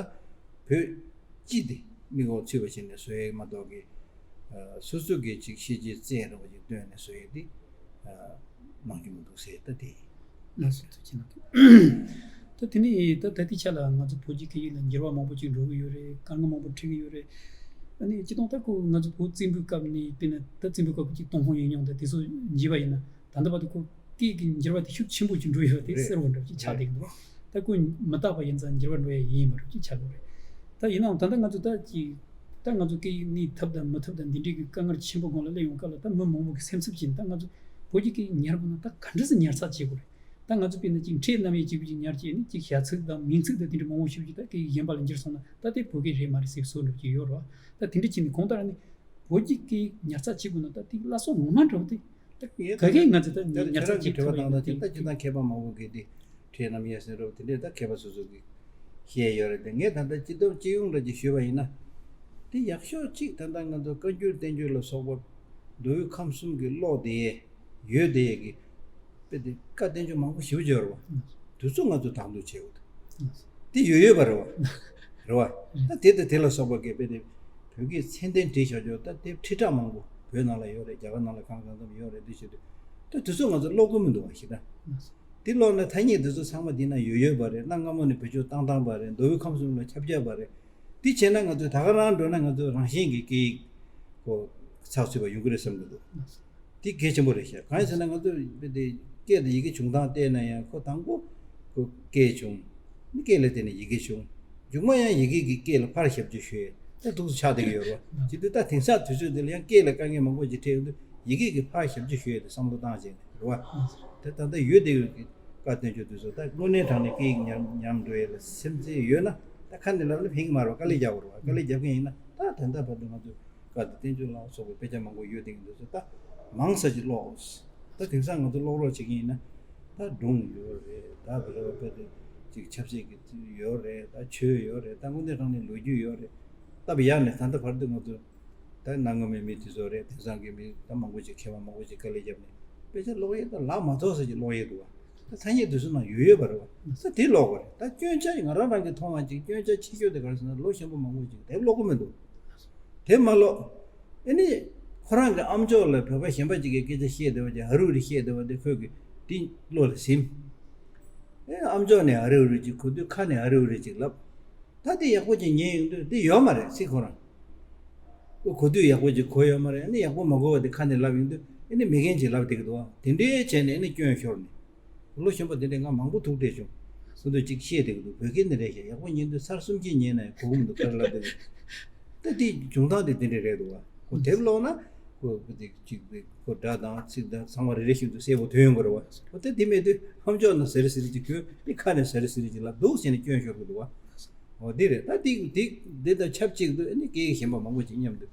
བོད་སྤྱི་དེ་མིག་འོག་ཚུད་པ་བྱས་ནས་བཟོས་ཡས་མ་གཏོགས་གི། ཨ་སོ་སོ་གི་ཅིག་ཤེས་བྱའི་རྩལ་འདྲ་བོ་ཅིག་བཏོན་ནས་བཟོ་ཡས་དེ་ཨ་གནང་རྒྱུ་མི་འདུག་ཟེར་ད་དེ། ལགས་སོ། ཐུགས་རྗེ་གནང་། ད་དེ་ནས་ད་ད་ལྟའི་ཆ་ལ་ང་ཚོ་བོད་ཀྱི་སྐད་ཡིག་ལ་འགྱུར་བ་མང་པོ་ཅིག་འགྲོ་གི་ཡོད་རེད། དཀའ་ངལ་མང་པོ་འཕྲད་ཀྱི་ཡོད་རེད། ཨ་ནི་སྤྱིར་བཏང་ད་ཁོ་ང་ཚོ་བོད་བཙན་པོའི་སྐབས་ནས་དཔེར་ན་ད་བཙན་པོའི་སྐབས་ཀྱི་ཅིག་ཏུན་ཧོང་ཡིག་རྙིང་དང་དེ་ཚོ་བརྗེས་པ་ཡིན་ན་ད་ལྟ་བར་དུ་ཁོ་སྐད་ཀྱི་འགྱུར་བ་དེ་ཤུགས་ཆེན་པོ་ཅིག་འགྲོ་ཡོད་པ་དེ་རེད། གསལ་བོ་འདྲ་ཅིག་ཆགས་རེད། བསྡད་ཀྱི་འདུག་ད་ཁོ་མི་རྟག་པ་ཡིན་ཙང་འགྱུར་བ་འགྲོ་ཡ་ཡིན་པ་འདྲ་ཅིག་ཆགས་ཀྱི་རེད། ད་ཡིན་ནའང་ད་ལྟ་ང་ཚོ་ད་ཅིག་ད་ང་ཚོ་སྐད་ཡིག་གནས་ཐབས་དང་མི་ཐབས་དང་འདི་འདྲའི་གི་དཀའ་ངལ་ཆེན་པོ་སྒང་ལ་སླེབས་ཡོང་སྐབས་ལ་ད་མི་མང་པོ་གི་སེམས་འཚབ་ཅིག་ད་ང་ཚོ་བོད་ཀྱི་སྐད་ཡིག་ཉར་དགོས་ན་ད་ག་འདྲ་སེ་ཉར་ཚགས་བྱེད་དགོས་རེད། ད་ང་ཚོ་དཔེར་ན་ཅིག་ཕྲད་རྣམ་དབྱེ་གཅིག་པུ་ཅིག་ཉར་བྱས་ནས་ཅིག་བྱ་ཚིག་དང་མིང་ཚིག་དང་དེ་འདྲ་མང་པོ་ཞིག་ཅིག་ད་སྐད་ཡིག་གཞན་པ་ལ་འགྱུར་སོང་ན་ད་དེ་བོད་སྐད་རེད་མ་རེད་ཟེར་བཟོ་འདྲ་ཅིག་ཡོད་རེད་བ། ད་དེ་འདྲ་བྱས་ནས་གང་ལྟར་ནི་བོད་ཀྱི་སྐད་ཡིག་ཉར་ཚགས་བྱེད་དགོས་ན་ད་དེ་བླ་སྲོག་ངོ་མ་འདྲ་བོ་དེ་ད་ངས་ག་གེ་ང་ཚོ་ད་ད་ཉར་ཚགས་ཁྱེད་རང་གི་དྲི་བ་བཏང་ན་དེ་ད་ཅི་ད་མཁས་པ་མང་པོ་གིས་དེ་ཕྲད་རྣམ་དབྱེ་ཟེར་འདྲ་བོ་དེ་འདྲས་ད་མཁས་པ་སོ་སོ་གིས་བཤད་ཡོད་རེད་དེ། ངས་ད་ལྟ་སྤྱི་ཚོགས་སྤྱི་ཡོངས་འདྲ་ཅིག་ཞུས་པ་ཡིན་ན། དེ་ཡག་ཤོས་གཅིག་ད་ལྟ་ང་ཚོ་བཀའ་འགྱུར་བསྟན་འགྱུར་ལ་སོགས་པ་མདོ་དབུས་ཁམས་གསུམ་གྱི་ཀློག་བསྡད་ཡས་ཡོད་བསྡད་ཡས་ཀྱི་དཔེ་དེ་བཀའ་བསྟན་བཅོས་མང་པོ་ཞེ་པོ་ཅིག་ཡོད་རེད་བ། དེ་ཚོ་ང་ཚོས་དང་དུ་བྱེད་དགོས་འདུག་དེ་ཡོད་ཡོད་པ་རེད་བ། རེད་བ། ད་དེ་དང་དེ་ལ་སོགས་པ་གི་དཔེ་དེ་བོད་སྐད་ཚད་ལྡན་བྲིས་བཞག་ཆོག་ད་དེ་ཁྲི་ཕྲག་མང་པོ་བོད་ནང་ལ་ཡོད་རེད། རྒྱ་གར་ནང་ལ་གང་གང་ཙམ་ཡོད་རེད། དེ་བྱེད་དུས་ད་དེ་ཚོ་ང་ཚོ་ཀློག་གི་མི་འདུག་བ་ཞེ་དྲག་དེ་ཀློག་ན་ཐ་སྙད་དེ་ཚོ་ཚང་མ་འདི་ན་ཡོད་ཡོད་པ་རེད། གནའ་སྔ་མོ་ནས་བེད་སྤྱོད་བཏང་བཏང་པ་རེད། མདོ་དབུས་ཁམས་གསུམ་ལ་ཁྱབ་ཁྱབ་པ་རེད། དེ་བྱས་ན་ང་ཚོས་ད་ག་རང་འགྲོ་ན་ང་ཚོ་རང་བཞིན་གྱི་སྐད་ཡིག་གོ་ཚགས་ཚུད་པ་ཡོང་གི་རེད་བསམ་གྱི་འདུག་འདི་གལ་ཆེན་པོ་རེད་ཤག་གང་ཡིན་ཟེར་ན་ང་ཚོ་དཔེ་དེ་སྐད་དང་ཡི་གེ་བྱུང་སྟངས་བལྟས་ན་ཡང་ཁོ་དང་པོ་ཁོ་སྐད་བྱུང་། ནི་སྐད་ལ་བརྟེན་ནས་ཡི་གེ་བྱུང་། མཇུག་མ་ཡང་ཡི་གེ་གིས་སྐད་ལ་ཕར་ཞབས་ཕྱི་ཞུ་ཡས་དེ་འདུག་སེ་ཆགས་བསྡད་ཀྱི་ཡོད་རེད་བ། བྱེད་དུས་ད་དེང་སང་དུས་ཚོད་འདི་ལ་ཡང་སྐད་ལ་དཀའ་ངལ་མང་པོ་ཅིག་འཕྲད་ཡོང་དུས་ཡི་གེ་གིས་ཕར་ཞབས་ཕྱི་ཞུ་ཡས་དེ་བསམ་བློ་བཏང་བྱས་ནས་རེད་བ། དེ་ད་ལྟ་ཡོད་བསྡད་ཡོད་ཀྱི་བཀའ་བསྟན་བཅོས་དུས་ཚོད་ད་དངོས་གནས་དྲང་གནས་སྐད་ཡིག་ཉམས་ཉམས་འགྲོ་ཡས་ལ་སེམས་ཅན་ཡོད་ན་ད་ཁ་ནས་ལབ་ན་ཕན་གྱི་མ་རེད་བ། དཀའ་ལས་རྒྱག་དགོས་རེད་བ། དཀའ་ལས་རྒྱབ་མཁན་ཡིན་ན་ད་ད་ལྟ་བར་དུ་ང་ཚོ། བཀའ་དང་བསྟན་བཅོས་ལ་སོགས་པའི་དཔེ་ཆ་མང་པོ་ཡོད་དེ་འདི་ཚོ་ད་མང་ཙམ་ཅིག་ཀློག་ད་དེང་སང་ང་ཚོ་ཀློག་རོགས་བྱེད་ཀྱི་ཡིན་ན་ད་སྒྲུང་ཡོད་རེད། ད་བོད་རབ་དཔེ་དེ་ཅིག་ཆབ་སྲིད་ཀྱི་ཡོད་རེད། ད་ཆོས་ཡོད་རེད། ད་དངོས་གནས་དྲང་གནས་ལོ་རྒྱུས་ཡོད་རེད། སྟབས་ཡག་ནས་ད་ལྟ་བར་དུ་ང་ཚོ་ད་གནའ་སྔ་མོའི་མི་དེ་ཚོ་རེད། དེང་སང་གི་མི་ད་མང་པོ་ཅིག་མཁས་པ་མང་པོ་ཅིག་དཀའ་ལས་བརྒྱབ་ནས་དཔེ་ཆ་ཀློག་ཡས་ད་ལག་མ་ཐོགས་ས་ཅིག་ཀློག་ཡས་འདུག་བ། ད་ཐ་སྙད་དེ་ཚོ་ནང་ཡོད་ཡོད་པ་རེད་བ། ད་དེ་ཀློག་པ་རེད། ད་སྐྱོན་ཆ་ང་རང་རང་གི་མཐོང་བ་ཅིག་སྐྱོན་ཆ་ཆེ་ཤོས་དེ་ག་རེ་ཟེར་ན་ལོ་གཞོན་པ་མང་པོ་ཅིག་དེབ་ཀློག་གི་མི་འདུག་དེབ་མ་ཀློག་ཨ་ནི་ཁོ་རང་གི་ཨམ་ཅོག་ལ་བོད་པ་གཞན་པ་ཅིག་གིས་སྐད་ཆ་བཤད་བསྡད་པ་ཅིག་ཧ་རུ་རི་བཤད་བསྡད་པ་དེ་ཁོས་གི་དེ་བློ་ལ་ཟིན། ཨེ་ཨམ་ཅོག་ནས་ཧ་རུ་རི་ཅིག་གོ་དུས་ཁ་ནས་ཧ་རུ་རི་ཅིག་ལབ། ད་དེ་ཡག་པོ་ཅིག་ཉན་ཡོང་དུས་དེ་ཡོད་མ་རེད་ཚིག་ཁོ་རང་། ཁོ་གོ་དུས་ཡག་པོ་ཅིག་གོ་ཡོད་མ་རེད། ཨ་ནི་ཡག་པོ་མ་གོ་བ་དེ་ཁ་ནས་ལབ་ཡོང་དུས་ཨ་ནི་མི་རྒན་ཅིག་ལབ་བསྡད་ཀྱི་འདུག་དེ་འདྲའི་བྱས་ནས་ཨ་ནི་སྐྱོན་ཤོར་ནས། ལོ་གཞོན་པ་དེ་འདྲས་ང་མང་པོ་ཐུག་བསྡད་བྱུང་། སུ་དུ་ཅིག་བཤད་བསྡད་ཀྱི་འདུག་བོད་སྐད་འདི་འདྲས་བཤད་ཡག་པོ་ཉན་དུས་ཚར་གསུམ་བཞི་ཉན་ན་ཡང་གོ་གི་མི་འདུག་ག་རེ་ལབ་བསྡད་ཀྱི་འདུག་ད་དེ་བྱུང་སྟངས་དེ་དེ་འདྲས་རེད་འདུག་བ། ཁོ་དེབ་ཀློག་ན་ཁོ་བོད་དེ་ཅིག་ཁོ་སྒྲ་དང་ཚིག་དང་ཚང་མ་རེ་རེ་བཞིན་དུ་གསལ་པོ་ཐོན་ཡོང་གི་རེད་བ། ཁོ་དེ་དེ་མེད་དུས་ཧམ་ཅོག་ན་ཟེར་ཟེར་ཅིག་གྱོན་དེ་ཁ་ནས་ཟེར་ཟེར་ཅིག་ལབ་འདུག་ཟེར་ནས་སྐྱོན་ཤོར་གི་འདུག་བ། འོ་དེ་རེད། ད་དེ་དེ་དེ་དང་ཆབས་ཅིག་ཏུ་ཨ་ནི་སྐད་ཡིག་གཞན་པ་མང་པོ་ཅིག་མཉམ་དུ་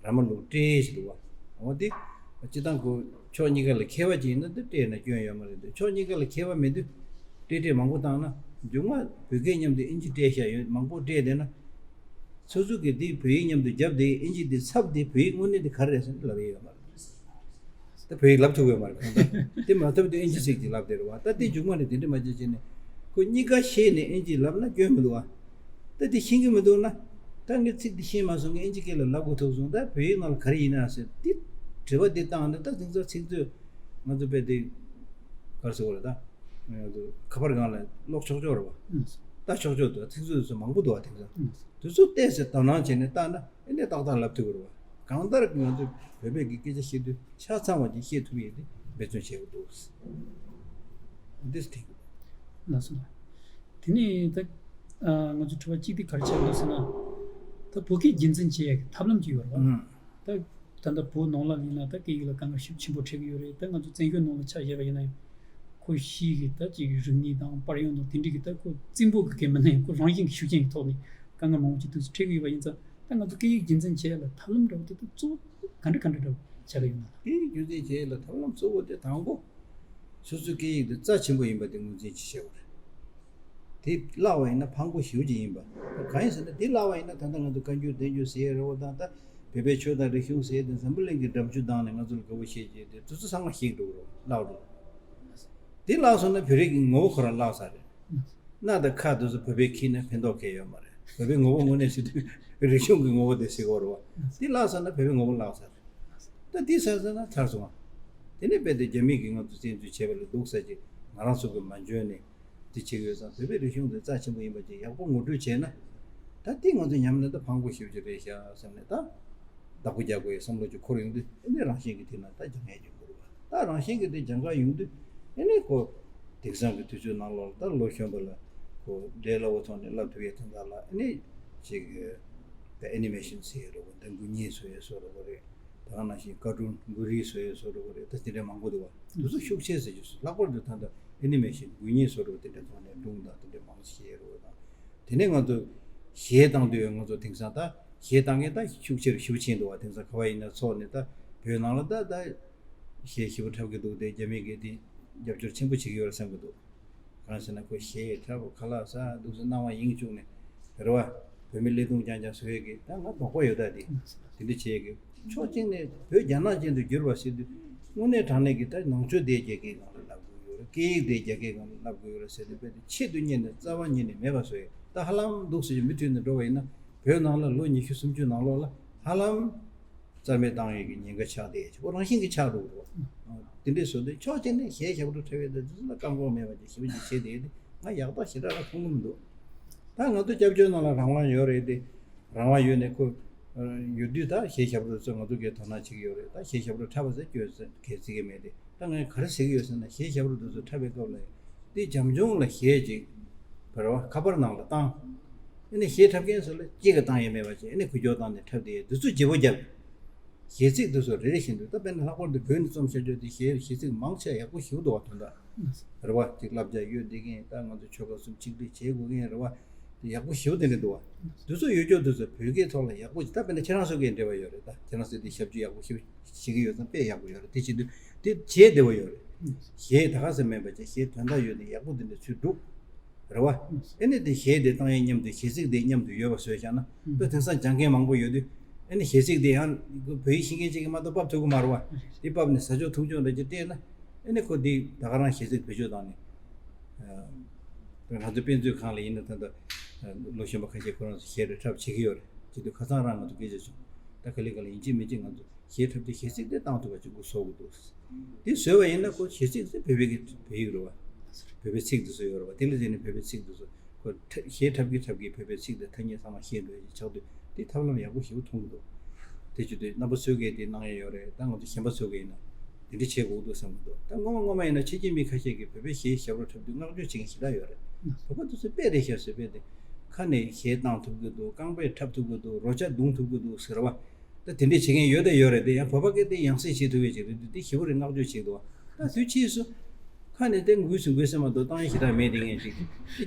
ར་མ་ལུག་སྤྲད་ཞིག་འདུག་བ། འོ་དེ་སྤྱི་བཏང་ཁོ་ཕྱོགས་གཉིས་ཀ་ལ་མཁས་པ་ཅིག་ཡིན་ན་དེ་སྤྲད་ན་སྐྱོན་ཡོད་མ་རེད་འདུག་ཕྱོགས་གཉིས་ཀ་ལ་མཁས་པ་མེད་དུས་སྤྲད་སྤྲད་མང་པོ་བཏང་ན་མཇུག་མ་བོད་སྐད་མཉམ་དུ་ཨིན་ཇི་སྤྲད་བཞག་ཡོད་མང་པོ་སྤྲད་བསྡད་ན། སོ་སོ་གིས་དེ་བོད་ཡིག་མཉམ་དུ་རྒྱབ་དེ་ཨིན་ཇི་དེ་ཚབ་དེ་བོད་ཡིག་དངོས་གནས་དེ་ག་རེ་རེད་ཟེར་ན་ལབ་ཡས་ཡོད་མ་རེད། ད་བོད་ཡིག་ལབ་ཐུབ་ཡོད་མ་རེད་གང་ལྟར། དེ་མ་ཐུབ་དུས་ཨིན་ཇི་ཚིག་ཅིག་ལབ་བསྡད་རེད་བ། ད་དེ་མཇུག་མ་ནས་དེ་འདྲ་མ་བྱེད་བྱས་ནས་ཁོ་གཉིས་ཀ་ཤེས་ནས་ཨིན་ཇི་ལབ་ན་སྐྱོན་མི་འདུག་བ། ད་དེ་ཤེས་ཀྱི་མི་འདུག་ན་ད་ངས་ཚིག་འདི་ཤེས་མ་སོང་ངས་ཨིན་ཇི་སྐད་ལ་ལབ་དགོས་ཐུག་སོང་། ད་བོད་ཡིག་ནང་ལ་ག་རེ་ཡིན་ན་ཟེར་དེ་དྲི་བ་འདི་བཏང་ནས་ད་ཚིག་མཛོད་ཚིག་མཛོད་ང་ཚོ་དཔེ་དེ་ག་རེ་ཟེར་བ་རེད། ད་ང་ཚོ་ཁ་པར་སྒང་ལ་ཀློག་ཆོག་ཆོག་རེད་བ། ལྟ་ཆོག་ཆོག་འདུག་ཚིག་མཛོད་དེ་ཚོ་མང་པོ་འདུག་བ། དེང་སང་དེ་ཚོ་བལྟས་ཚེ་དོ་སྣང་བྱས་ནས་ལྟ་ན། ཨེ་ནས་ཏག་ཏག་ལབ་ཐུབ་ཀྱི་རེད་བ། གང་ལྟར་ང་ཚོས་བོད་པའི་གི་སྐད་ཆ་བཤད་དུས་ཆ་ཚང་བ་ཅིག་བཤད་ཐུབ་ཡས་དེ་འབད་བརྩོན་བྱེད་དགོས་འདུག་འདི་དྲན་གྱི་འདུག་ལགས་སོ། དེ་ནས་ད་ང་ཚོ་དྲི་བ་གཅིག་དེ་ག་རེ་ཆགས་འདུག་ཟེར་ན། ད་བོད་སྐད་རྒྱུན་འཛིན་བྱེད་ཡས་ཀྱི་ཐབས་ལམ་ཅིག་ཡོད་རེད་བ། ད་ད་ལྟ་བོད་ནང་ལ་ཡིན་ན་ད་སྐད་ཡིག་ལ་དཀའ་ངལ་ཤུགས་ཆེན་པོ་འཕྲད་ཀྱི་ཡོད་རེད། ད་ང་ཚོ་བཙན་བྱོལ་ནང་ལ་ཆ་བཞག་པ་ཡིན་ན་ཡང་ཁོ་ཕྱིའི་གི་ད་ཅིག་རིག་གནས་དང་པར་ཡང་དང་དེ་འདྲའི་གི་ད་ཁོ་བཙན་པོ་གི་སྐད་མིན་ན་ཡང་ཁོ་རང་བཞིན་གྱི་ཤུགས་རྐྱེན་གྱི་ཐོག་ནས་དཀའ་ངལ་མང་པོ་ཅིག་དུས་སུ་འཕྲད་ཀྱི་ཡོད་པ་ཡིན་ཙང་། ད་ང་ཚོ་སྐད་ཡིག་རྒྱུན་འཛིན་བྱེད་ཡ་ལ་ཐབས་ལམ་འདྲ་བོ་དེ་ད་གཙོ་བོ་ག་འདྲ་ག་འདྲ་འདྲ་བོ་ཆགས་ཀྱི་ཡོད་ན། སྐད་ཡིག་རྒྱུན་འཛིན་བྱེད་ཡ་ལ་ཐབས་ལམ་གཙོ་བོ་དེ་དང་པོ། སོ་སོའི་སྐད་ཡིག་དེ་རྩ་ཆེན་པོ་ཡིན་པ་དེ་ངོས་འཛིན་ཅིག་བྱེད་དགོས་རེད། དེ་བརླག་པ་ཡིན་ན་ཕངས་པོ་ཞེ་པོ་ཅིག་ཡིན་པ། གང་ཡིན་ཟེར་ན་དེ་བརླག་པ་ཡིན་ན་ད་ལྟ་ང་ཚོ་བཀའ་འགྱུར་བསྟན་འགྱུར་ཟེར་ཡ་རེད་བ། དང་ད་བོད་པའི་ཆོས་དང་རིག་གཞུང་ཟེར་ཡ་དེ་འཛམ་བུ་གླིང་གི་འགྲམ་ཆུ་ལྡང་ནས་ང་ཚོ་ལ་དགའ་པོ་བྱེད་ཀྱི་དེ་དེ་ཚོ་ཚང་མ་ཞིག་འགྲོ་གི་རེད། བརླག་འགྲོ་གི་རེད། དེ་བརླག་སོང་ན་བོད་རིགས་ཀྱི་ངོ་བོ་ཁོ་རང་བརླག་ས་རེད། སྣ་དང་ཁ་དེ་ཚོ་བོད་པའི་ཁྱི་ན་ཕན་ཐོགས་གང་ཡང་ཡོད་མ་རེད། བོད་པའི་ངོ་བོ་དངོས་གནས་ཟེར་དུས་རིག་གཞུང་གི་ངོ་བོ་དེ་ཟེར་དགོས་རེད་བ། དེ་བརླག་སོང་ན་བོད་པའི་ངོ་བོ་བརླག་ས་རེད། ད་དེ་ཟེར་ཟེར་ན་ཚར་སོང་བ། དེ་ནས་རྦད་དེ་རྒྱ་མི་གིས་ང་ཚོ་བཙན་འཛུལ་བྱས་པ་ལས་སྡུག་ས་ཅིག་ང་རང་ཚོ་གིས་མ་འཇོན་ནས་དེ་བྱེད་ཀྱི་ཡོད་ཙང་། བོད་པའི་རིག་གཞུང་དེ་རྩ་ཆེན་པོ་ཡིན་པ་ཅིག་ཡག་པོ་ངོ་སྤྲོད་བྱས་ན། ད་དེ་ང་ཚོ་ཉམས་ལེན་ད་ཕངས་པོ་ཞེ་པོ་ཅིག་རེད་ཤག་བསམ་ནས་ད། བདག་པོ་རྒྱག་དགོས་ཡའི་བསམ་བློ་ཅིག་འཁོར་ཡོང་དུས་ཨེ་ནས་རང་བཞིན་གྱིས་དེ་ན་ད་སྦྱང་ཡས་ཡོང་གི་རེད་བ། ད་རང་བཞིན་གྱིས་དེ་སྦྱང་ག་ཡོང་དུས་ཨེ་ནས་ཁོ་དེང་སང་གི་དུས་ཚོད་ནང་ལོགས་ལ་ད་ལོ་གཞོན་པ་ལ་ཁོ་འདྲའི་སླ་བོ་ཐོག་ནས་བསླབ་ཐུབ་ཡས་དོན་དག་ལ་ཨེ་ནས་ཅིག་ད་ཨེ་ནི་མེ་ཤན་ཟེར་ཡས་རེད་བ། ད་འགུལ་བརྙན་བཟོ་ཡས་བཟོ་འདྲ་བོ་རེད། ད་ག་ནང་བཞིན་ཀར་ཊུན་འགུལ་རིས་བཟོ་ཡས་བཟོ་འདྲ་བོ་རེད། ད་དེ་འདྲ་མང་པོ་འདུག་བ། དེ་ཚོ་ཤུགས་ཆེ་ཟེར་རྒྱུ་སོ། ལྷག་པར་དུ་ད་ལྟ་ཨེ་ནི་མེ་ཤན་འགུལ་བརྙན་བཟོ་འདྲ་བོ་དེ་འདྲ་ཐོག་ནས་སྒྲུང་དང་དེ་འདྲ་མང་ཆེ་བཤད་ཡས་རེད་བ། དང་དེ་ནས་ང་ཚོ་གཞས་བཏང་དུས་ང་ཚོ་དེང་སང་ད་གཞས་བཏང་མཁན་ད་ཤུགས་ཆེ་རུ་ཞེ་པོ་ཕྱིན་འདུག་བ། དེང་སང་ག་བ་ཡིན་ན་ཚོགས་ནས་ད་བོད་ནང་ལ་ད་ད་གཞས་ཞེ་པོ་འཁྲབ་ཀྱི་འདུག་དེ་རྒྱ་མི་གིས་དེ་རྒྱབ་སྐྱོར་ཆེན་པོ་བྱེད་ཀྱི་ཡོད་རེད་བསམ་གྱི་འདུག་གང་ཟེར་ན་ཁོ་གཞས་འཁྲབ་ཁ་ལག་ཟ་འདུག་སེ་སྣང་བ་ཡེངས་བཅུག་ནས་རེད་བ། བོད་མི་ལས་དུང་རྐྱང་རྐྱང་བཟོ་ཡས་ཀྱི་ད་ང་དོགས་པ་ཡོད་ད་དེ། དེ་འདྲ་བྱེད་ཡས་ཀྱི་ཕྱོགས་གཅིག་ནས་བོད་རྒྱ་ནག་ཅན་དུ་བསྒྱུར་བ་ཟེར་དུས་དངོས་གནས་དྲང་གནས་ཀྱི་ད་ནང་ཆོས་དེ་རྒྱ་སྐད་སྒང་ལ་བསླབ་དགོས་ཡོད་རེད། སྐད་ཡིག་དེ་རྒྱ་སྐད་སྒང་ལ་བསླབ་དགོས་ཡོད་རེད་ཟེར་དུས་དཔེ་དེ་ཆེད་དུ་གཉེར་ནས་རྩ་བ་ཉིད་ནས་མེད་པ་བཟོ་ཡས། ད་ཧ་ལམ་འདུག་སེ་མུ་མཐུད་ནས་འགྲོ་བ་ཡིན་ན་བོད་ནང་ལ་ལོ་ཉི་ཤུ་སུམ་ཅུ་ནང་ལོགས་ལ་ཧ་ལམ་རྩ་མེད་བཏང་ཡས་ཀྱི་ཉེན་ཁ་ཆགས་བསྡད་ཡས་ཅིག་ཁོ་རང་བཞིན་གྱིས་ཆགས་འགྲོ་གི་རེད་བ། དེ་འདྲས་བཟོ་དུས་ཕྱོགས་གཅིག་ནས་གཞས་ཞབས་བྲོ་འཁྲབ་ཡས་དེ་ཚོ་ལ་བཀག་འགོག་མེད་པ་ཅིག་ཞེ་པོ་ཅིག་བྱས་བསྡད་ཡས་དེ་ང་ཡག་རྟགས་ཞེ་དྲག་ར་མཐོང་གི་མི་འདུག་ད་ང་ཚོ་སྐྱབས་བཅོལ་ནང་ལ་རང་དབང་ཡོད་རེད་དེ། རང་དབང་ཡོད་ནས་ཁོ་ ཡོད་དུས་ད་གཞས་ཞབས་བྲོ་ཚོ་ང་ཚོ་གིས་དོ་སྣང་བྱེད་ཀྱི་ཡོད་རེད། ད་གཞས་ཞབས་བྲོ་འཁྲབ་པ་ཟེར་སྐྱོན་ཟེར་གལ་སྲིད་ཀྱི་མེད་དེ། ད་ངས་ག་རེ་ཟེར་གྱི་ཡོད་ཟེར་ན། གཞས་ཞབས་བྲོ་དེ་ཚོ་འཁྲབ་པའི་སྐབས་ལ་དེ་འཇམ་ཆུང་ལ་གཞས་ཅིག་བར་བ་ཁ་པར་ནང་ལ་བཏང་། ཨ་ནི་གཞས་འཁྲབ་མཁན་ཚོ་ལ་གཅིག་གིས་བཏང་ཡས་མེད་པ་བྱས། ཨ་ནི་འགུལ་སྐྱོད་བཏང་ནས་འཁྲབ་དེ་དུས་ཚོད་བརྗེ་པོ་བརྒྱབ། གཞས་ཚིག་དེ་ཚོ་རེ་རེ་བཞིན་དུ། ད་དཔེར་ན་ལྷག་པར་དུ་བོད་ནས་རྩོམ་བཞག་རྒྱུ་དེ་གཞས་གཞས་ཚིག་མང་ཆེ་ཡག་པོ་ཞིག་འདུག་བ། དོན་དག་རེད་བ། ཅིག་བསླབ་བྱ་ཡོད་བསྡད་མཁན། ད་ང་ཚོ་ཆོལ་ཁ་གསུམ་ཆིག་སྒྲིལ་བྱེད་དགོས་མཁན་རེད་བ། དེ་ཡག་པོ་ཞེ་པོ་དེ་འདྲ་འདུག་བ། དེ་ཚོ་ཡོད་ཀྱོག་དེ་ཚོ་བོད་སྐད་ཐོག་ལ་ཡག་པོ་ཅིག་ད་དཔེར་ན་ཁྱེད་རང་ཚོ་གིས་འབྲེལ་བ་ཡོད་རེད། ད་ཁྱེད་རང་ཚོས་དེ་ཞབས་ཞུ་ཡག་པོ་ཞེ་པོ་བྱེད་ཀྱི་ཡོད་ཙང་དཔེ་ཡག་པོ་ཡོད་རེད། དེ་བྱེད་དུས་དེ་བྱས་བདེ་བོ་ཡོད་རེད། གཞས་ད་ག་ཟེ་མེད་པ་བྱས། གཞས་དོན་དག་ཡོད་དེ་ཡག་པོ་དེ་འདྲ་ཚུར་འདུག་རེད་བ། ཨེ་ནི་དེ་གཞས་དེ་བཏང་ཡས་མཉམ་དུ་གཞས་ཚིག་དེ་མཉམ་དུ་ཡོད་པ་བཟོས་བཞག་ན། ད་དེང་སང་སྦྱང་མཁན་མང་པོ་ཡོད་དུས། ཨེ་ནི་གཞས་ཚིག་དེ་ཡང་བོད་ཡིག་ཤེས་མཁན་ཅིག་གིས་མ་གཏོགས་ཕབ་ཐུབ་ཀྱི་མ་རེད་བ། དེ་ཕབ་ནས་ཟ་ཆོག་འཐུང་ཆོག་འདྲ་ཅིག་སྤྲད་ན། ཨེ་ནི་ཁོ་དེ་ད་ག་རང་གཞས་ཚིག་བེད་སྤྱོད་བཏང་ནས། ཨ། ང་ཚོ་དཔེ་མཛོད་ཁང་ལ་ཡིན་ན་ད་ལྟ་ལོ་གཞོན་པ་ཁ་ཤས་ཁོ་རང་ཚོ་གཞས་རེ་འཁྲབ་བྱེད་ཀྱི་ཡོད་རེད། བྱེད་དུས་ཁ་སང་རང་ང་ཚོ་སྐད་ཆ་བྱུང་། ད་ག་ལེ་ག་ལེ་ཡིན་གཅིག་མིན་གཅིག་ང་ཚོ་གཞས་འཁྲབ་དུས་གཞས་ཚིག་དེ་བཏང་ཐུབ་པ་ཅིག་སྒོ་ཕྱེ་དགོས་འདུག། དེ་བཟོས་པ་ཡིན་ན་ཁོ་གཞས་ཚིག་དེ་བོད་པའི་གི་བོད་ཡིག་རེད་བ། བོད་པའི་ཚིག་དེ་ཚོ་ཡོད་རེད་བ། དེ་ལ་བརྟེན་ནས་བོད་པའི་ཚིག་དེ་ཚོ་ཁོ་འཁྲབ་གཞས་འཁྲབ་ཀྱི་འཁྲབ་ཀྱི་བོད་པའི་ཚིག་དེ་ཐ་སྙད་ཚང་མ་ཤེས་འགྲོ་ཡ་ཅིག་ཆགས་དུས། དེ་ཐབས་ལམ་ཡག་པོ་ཞེ་པོ་མཐོང་གི་འདུག། དེ་བྱེད་དུས་རྣམ་པ་ཚོ་གིས་དེ་གནང་ཡ་ཡོད་རེད། ད་ང་ཚོ་གཞན་པ་ཚོ་གིས་ཡིན་ན་དེ་འདྲ་བྱེད་དགོས་འདུག་བསམ་གྱི་འདུག། ད་སྔོན་མ་སྔོན་མ་ཡིན་ན་ཕྱི་རྒྱལ་མི་ཁ་ཤས་ཀྱིས་བོད་པའི་གཞས་ཞབས་བྲོ་འཁྲབ་དུས་བསྔགས་བརྗོད་བྱེད་མཁན་ཞེ་དྲག་ཡོད་རེད། བོད་པ་དེ་ཚོ་དཔེ་རེད་ཤག་ཟེར། དཔེ་དེ་ཁ་ནས་གཞས་བཏང་ཐུབ་ཀྱི་འདུག། རྐང་པས་འཁྲབ་ཐུབ་ཀྱི་འདུག། རོལ་ཆ་རྡུང་ཐུབ་ཀྱི་འདུག་ཟེར་བ། ད་དེ་འདྲས་བྱེད་མཁན་ཡོད་དང་ཡོད་རེད། དེ་ཡང་བོད་པ་སྐད་དེ་ཡང་སེ་བྱེད་ཐུབ་པའི་ཅིག་རེད་དུས། དེ་ཞེ་པོ་རེད། བསྔགས་བརྗོད་བྱེད་འདུག། ད་དུས་ཕྱིས་སུ་ཁ་ནས་དེ་འགུལ་སུ་འགུལ་ས་མ་གཏོགས་བཏང་ཡ་ཞེ་དྲག་མེད། དེ་ངས་ཅིག་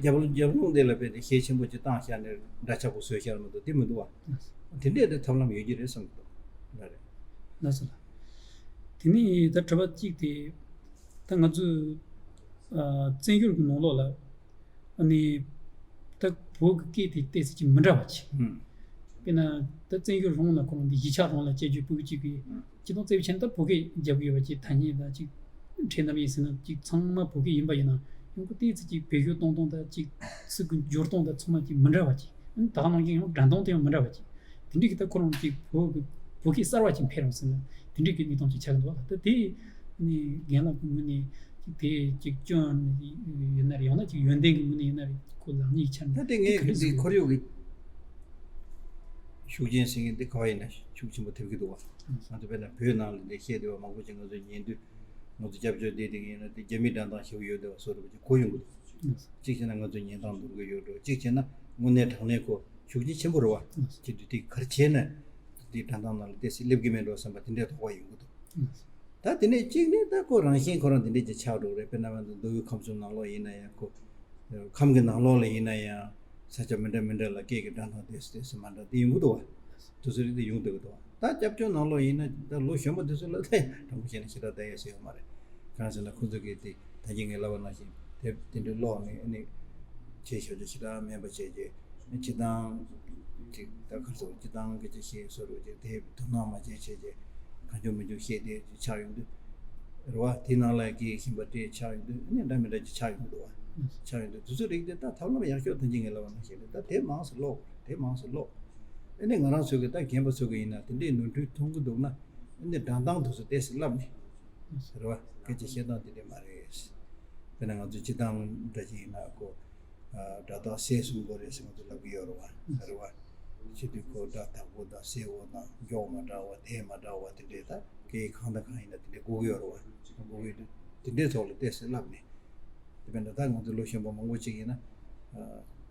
དེ་རྒྱབ་ལོགས་རྒྱབ་ལོགས་འདི་ལ་དཔེ་དེ་གཞས་ཆེན་པོ་ཅིག་བཏང་བཞག་ནས་འདྲ་ཆགས་པོ་བཟོས་བཞག་མ་གཏོགས་དེ་མི་འདུག་བ། དེ་འདྲས་དེ་ཐབས་ལམ་ཡོད་ཀྱི་རེད་བསམ་གྱི་འདུག། འདྲ་རེད། ལགས་སོ་ལགས། དེ་ནས་ད་དྲི་བ་གཅིག་དེ། ད་ང་ཚོས་ཨ་བཙན་བྱོལ་གྱི་ནང་ལོགས་ལ། ཨ་ནི་ད་བོད་ཀྱི་སྐད་དེ་ཏོག་ཙམ་ཅིག་མི་འདྲ་བ་ཅིག། ཨུམ། དཔེར་ན་ད་བཙན་བྱོལ་རང་ལ་ཁོ་རང་འདི་གཞིས་ཆགས་རང་ལ་སྐྱེ་རྒྱུ་ཕྲུ་གུ་གཅིག་གིས། ཨུམ། སྤྱིར་བཏང་བཙན་བྱོལ་ནང་ད་བོད་སྐད་རྒྱབ་ཀྱི་ཡོད་པ་ཅིག། ཐ་སྙད་དང་ཅིག་འཕྲད་ནམ་ཡིན་ཟེར་ན་ཅིག་ཚང་མ་བོད་སྐད་ཡིན་པ་ཡིན་ན། ཡང་ཁོ་ཏོག་ཙམ་ཅིག་བེད་སྤྱོད་གཏོང་སྟངས་དང་ཅིག་ཚིག་གི་སྦྱོར་སྟངས་དང་ཚང་མ་ཅིག་མི་འདྲ་བ་ཅིག། ཨ་ནི་ད་ག་ནང་བཞིན་ཡང་སྒྲ་གདངས་དེ་ཡང་མི་འདྲ་བ་ཅིག། དེ་འདྲའི་གི་ད་ཁོ་རང་ཅིག་བོད་ཀྱི་བོད་སྐད་གསར་བ་ཅིག་འཕེལ་རོགས་ཟེར་ན་དེ་འདྲའི་གི་གནས་སྟངས་ཅིག་ཆགས་ཀྱི་འདུག་ལ། ད་དེ་ནི་རྒན་ལགས་ཀྱི་ངོས་ནས་ཅིག་དེ་ཅིག་སྐྱོན་ཡིན་ན་རེད། ཡང་ན་ཅིག་ཡོན་ཏན་གྱི་ངོས་ནས་ཡིན་ན་རེད། ཁོ་ལག་གཉིས་ཆར་ད་ནས་དེ་ངས་ག་འདྲ་འདི་ཟེར། ཁོར་ཡུག་གི་ཤུགས་རྐྱེན་ཟེར་མཁན་འདི་ག་བ་ཡིན་ན་ཤུགས་ཆེན་པོ་ཐེབས་ཀྱི་འདུག་བ། ང་ཚོ་དཔེར་ན་བོད་ནང་ལ་འདི་བཤད་བསྡད་པ་མང་པོ་ཅིག་ང་ཚོ་ཉན་དུས། ང་ཚོ་སྐྱབས་བཅོལ་བསྡད་དེ་ཡིན་ན་དེ་རྒྱ་མིའི་སྒྲ་གདངས་ཞེ་པོ་ཡོད་བསྡད་པ་བཟོ་འདྲ་པོ་ཅིག་གོ་ཡོང་གི་འདུག། གཅིག་བྱས་ན་ང་ཚོ་ཉན་སྟངས་འདུར་གི་ཡོད་འགྲོ། གཅིག་བྱས་ན་དངོས་གནས་དྲང་གནས་ཁོ་ཤུགས་རྐྱེན་ཆེན་པོ་རེད་བ། བྱེད་དུས་དེ་ག་རེ་བྱས་ན་དེ་སྒྲ་གདངས་ནང་ལ་ཏོག་ཙམ་སླེབས་ཀྱི་མེད་འགྲོ་བསམ་པ་དེ་འདྲའི་དོགས་པ་ཡོང་གི་འདུག། ད་དེ་ནས་གཅིག་ནི་ད་ཁོ་རང་བཞིན་ཁོ་རང་དེ་འདྲས་ཀྱི་ཆགས་འགྲོ་གི་རེད། དཔེར་ན་ང་ཚོ་མདོ་དབུས་ཁམས་གསུམ་ནང་ལོགས་ཡིན་ན་ཡང་ཁོ། ཁམས་ཀྱི་ནང་ལོགས་ལ་ཡིན་ན་ཡང་ས་ཆ་མི་འདྲ་མི་འདྲ་ལ་སྐད་ཀྱི་སྒྲ་གདངས་ཏོག་ཙམ་ཏོག་ཙམ་མ་འདྲ་དེ་ཡོང་གི་འདུག་བ། དེ་ཚོ་རིགས་དེ་ཡོང་བསྡད་ཀྱི་འདུག་བ། ད་སྐྱབས་བཅོལ་ནང་ལོགས་ཡིན་ན་ད་ལོ་གཞོན་པ་དེ་ཚོ་ལ་ད་དྲང་པོ་བཤད་ན་ཞེ་དྲག་བལྟ་ཡས་ཟེར་ཡོད་མ་རེད། གང་ཟེར་ན་ཁོ་ཚོ་གིས་དེ་ད་གིན་ངས་ལབ་པ་ནང་བཞིན་དེབ་དེ་འདྲའི་ཀློག་ནས་ཨ་ནི་བྱས་ཞབས་ཕྱི་ཞེ་དྲག་མེད་པ་བྱས་རྗེས། སྤྱིར་བཏང་ཅིག་ད་ག་ཚོད་སྤྱིར་བཏང་སྐད་ཆ་བཤད་བཟོ་འདྲ་ཅིག་དེབ་དོ་སྣང་མ་བྱས་བྱས་རྗེས་གང་བྱུང་མི་བྱུང་བཤད་དེ་ཆགས་ཡོང་དུས། རེད་བ། དེ་ནང་ལ་སྐད་ཤིང་པ་སྤྲད་ཆགས་ཡོང་དུས་ཨ་ནི་འདྲ་མི་འདྲ་ཅིག་ཆགས་ཡོང་གི་འདུག་བ། ཆགས་ཡོང་དུས་དེ་ཚོ་རིགས་དེ་ད་ཐབས་ལམ་ཡག་ཤོས་ད་གིན་ངས་ལབ་པ་ནང་བཞིན་རེད། ད་དེབ་མང་ཙམ་ཀློག། དེབ་མང་ཙམ་ཀློག། ཨ་ནི་ང་རང་ཚོ་གི་ད་རྒན་པ་ཚོ་གི་ཡིན་ན་དེ་འདྲའི་ནོར་འཁྲུལ་མཐོང་གི་འདུག་ན། ཨ་ནི་སྒྲ་གདངས་དེ་ཚོ་ཏོག་ཙམ་བསླབ་ནས། རེད་བ། སྐད་ཆ་བཤད་སྟངས་དེ་འདྲ་མ་རེད། དཔེར་ན་ང་ཚོ་སྤྱིར་བཏང་འདྲ་ཅིག་ཡིན་ན་ཁོ། སྒྲ་དག་གསལ་གསུམ་དགོས་རེད་ཟེར་ང་ཚོ་ལབ་ཀྱི་ཡོད་རེད་བ། རེད་བ། བྱེད་དུས་ཁོ་སྒྲ་དག་པོ་དང་གསལ་བོ་དང་མགྱོགས་མ་འདྲ་བ་དལ་མ་འདྲ་བ་དེ་འདྲས་ད་སྐད་གང་དང་གང་ཡིན་ན་དེ་འདྲས་དགོས་ཀྱི་ཡོད་རེད་བ། དགོས་ཀྱི་འདུག། དེ་འདྲས་ཐོག་ལ་ཏོག་ཙམ་བསླབ་ནས། དེ་བས་ན་ད་ང་ཚོ་ལོ་གཞོན་པ་མང་པོ་ཅིག་ཡིན་ན།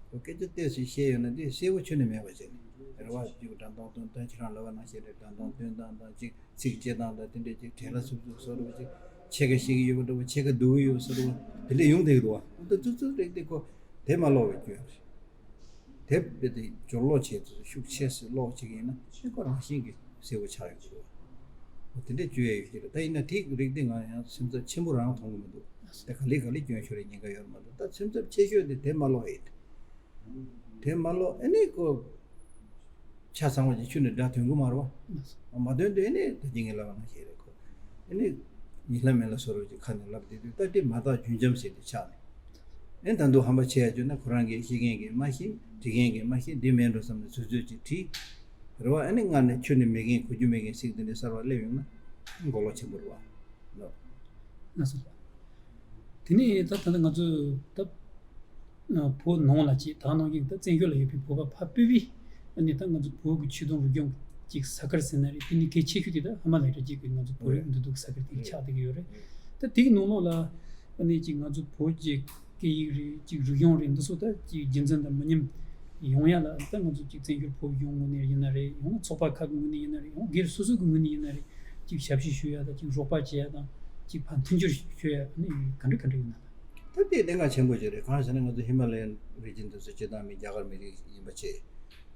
ཁོ་སྐད་ཆ་ཏོག་ཙམ་བཤད་ཡོད་ན་དེ་གསལ་བོ་ཁྱོན་ནས་མེད་པ་བྱས་ནས་རེད་བ། རྒྱུགས་སྒྲ་གདངས་སྟོན་སྟངས་ཁྱེད་རང་ལབ་པ་ནང་བཞིན་རེད། སྒྲ་གདངས་སྟོན་སྟངས་དང་གཅིག་ཚིག་བཅད་སྟངས་དང་དེ་འདྲས་ཅིག་བྲེལ་བ་འཚུབ་འཚུབ་བཟོ་འདྲ་བོ་ཅིག་ཕྱེད་ཀ་ཤེས་ཀྱི་ཡོད་པ་འདྲ་བོ་ཕྱེད་ཀ་སྡུག་གི་ཡོད་བཟོ་འདྲ་བོ་དེ་འདྲས་ཡོང་བསྡད་ཀྱི་འདུག་བ། ད་ཙུ་ཙུ་རེད་དེ་ཁོ་དེབ་མ་ཀློག་པའི་སྐྱོན་རེད། དེབ་དཔེ་དེ་སྦྱོར་ཀློག་བྱས་ཚུལ་ཤུགས་ཆེ་སེ་ཀློག་བྱེད་ཀྱི་ཡིན་ན་ཨེ་ཁོ་རང་བཞིན་གྱིས་གསལ་བོ་ཆགས་ཡོང་གི་འདུག་བ། འོ་དེ་འདྲས་བཅོས་ཡ་ཡོད་ཀྱི་རེད། ད་ཡིན་ན་དེ་རིགས་དེ་ང་ཡང་སེམས་འཚབ་ཆེན་པོ་རང་མཐོང་གི་མི་འདུག། ད་ག་ལེ་ག་ལེ་སྐྱོན་ཤོར་ཡའི་ཉེན་ཁ་ཡོད་མ་གཏོགས་ད་སེམས་འཚབ་ཆེ་ཤོས་དེ་དེབ་མ་ཀློག་ཡས་རེད། དེ་མ་ལོ་ཨེ་ནས་ཁོ་ཆ་ཚང་བ་ཅིག་ཆུ་ནས་སྒྲ་ཐོན་གི་མ་རེད་བ། མ་ཐོན་དུས་ཨེ་ནས་ད་གིན་ངས་ལབ་པ་ནང་བཞིན་རེད། ཁོ་ཨེ་ནས་ཉིན་ལ་མེ་ལ་སོ་རོ་ཅིག་ཁ་ནས་ལབ་བསྡད་དུས་ད་དེ་མ་དག་རྒྱུན་འབྱམས་ཟེར་དེ་ཆགས་ནས། ཨེ་ད་དུང་ཧམ་པ་ཆེ་ཡ་བརྗོད་ན་ཁོ་རང་གིས་ཤེས་མཁན་གྱིས་མ་ཤེས། འབྲི་མཁན་གྱིས་མ་ཤེས། འདི་མེད་འགྲོ་བསམ་ནས་ཚུར་ཚུར་ཅིག་བྲིས། རེད་བ། ཨེ་ནས་སྔར་ནས་ཆུ་ནས་མེད་མཁན་གོ་རྒྱུ་མེད་མཁན་ཚིག་འདི་འདྲ་གསར་བ་སླེབས་ཡོང་ན་མགོ་ལོག་ཆེན་པོ་རེད་བ། ལགས་སོ། དེ་ནས་ད་ད་ལྟ་ང་ཚོས་ད་བོད་ནང་ལ་ཅིག་ད་ནང་བཞིན་ད་བཙན་བྱོལ་ལ་ཡོད་པའི་བོད་པ་ཕར་སྤོས་པའི་ཨ་ནི་ད་ང་ཚོ་བོད་ཀྱི་ཆོས་དང་རིག་གཞུང་ ཅིག་ས་ཁུལ་ཟེར་ན་རེད། དེ་ནི་གལ་ཆེ་ཤོས་དེ་ད་ཧི་མ་ལ་ཡའི་རི་རྒྱུད་ཀྱི་ང་ཚོ་བོད་རིགས་འདུས་སྡོད་ས་ཁུལ་དེ་ཆགས་བསྡད་ཀྱི་ཡོད་རེད། ད་དེའི་ནང་ལོགས་ལ་ཨ་ནི་ཅིག་ང་ཚོ་བོད་ཀྱི་སྐད་ཡིག་རེད། ཅིག་རིག་གཞུང་རེད། འདི་ཚོ་ད་ཅིག་རྒྱུན་འཛིན་དང་མི་ཉམས་ཡོང་ཡ་ལ། ད་ང་ཚོ་ཅིག་བཙན་བྱོལ་བོད་གཞུང་ངོས་ནས་ཡིན་ན་རེད། ཡང་ན་ཚོགས་པ་ཁག་གི་ངོས་ནས་ཡིན་ན་རེད། ཡང་སྒེར་སོ་སོ་གི་ངོས་ནས་ཡིན་ན་རེད། ཅིག་ཞབས་ཕྱི་ཞུ་ཡ་དང་། ཅིག་རོགས་པ་བྱེད་ཡ་དང་། ཅིག་ཕར་མཐུན་འགྱུར་ཞུ་ཡ་ནི་ག་འདྲ་ག་འདྲ་ཡོད་ན། ད་དེ་གནད་འགག་ཆེན་པོ་ཞིག་རེད། གང་ཟེར་ན་ང་ཚོ་ཧི་མ་ལ་ཡའི་རི་རྒྱུད་འདི་ཚོ་སྤྱིར་བཏང་མི་རྒྱ་གར་མི་རིགས་ཡིན་པ་བྱས།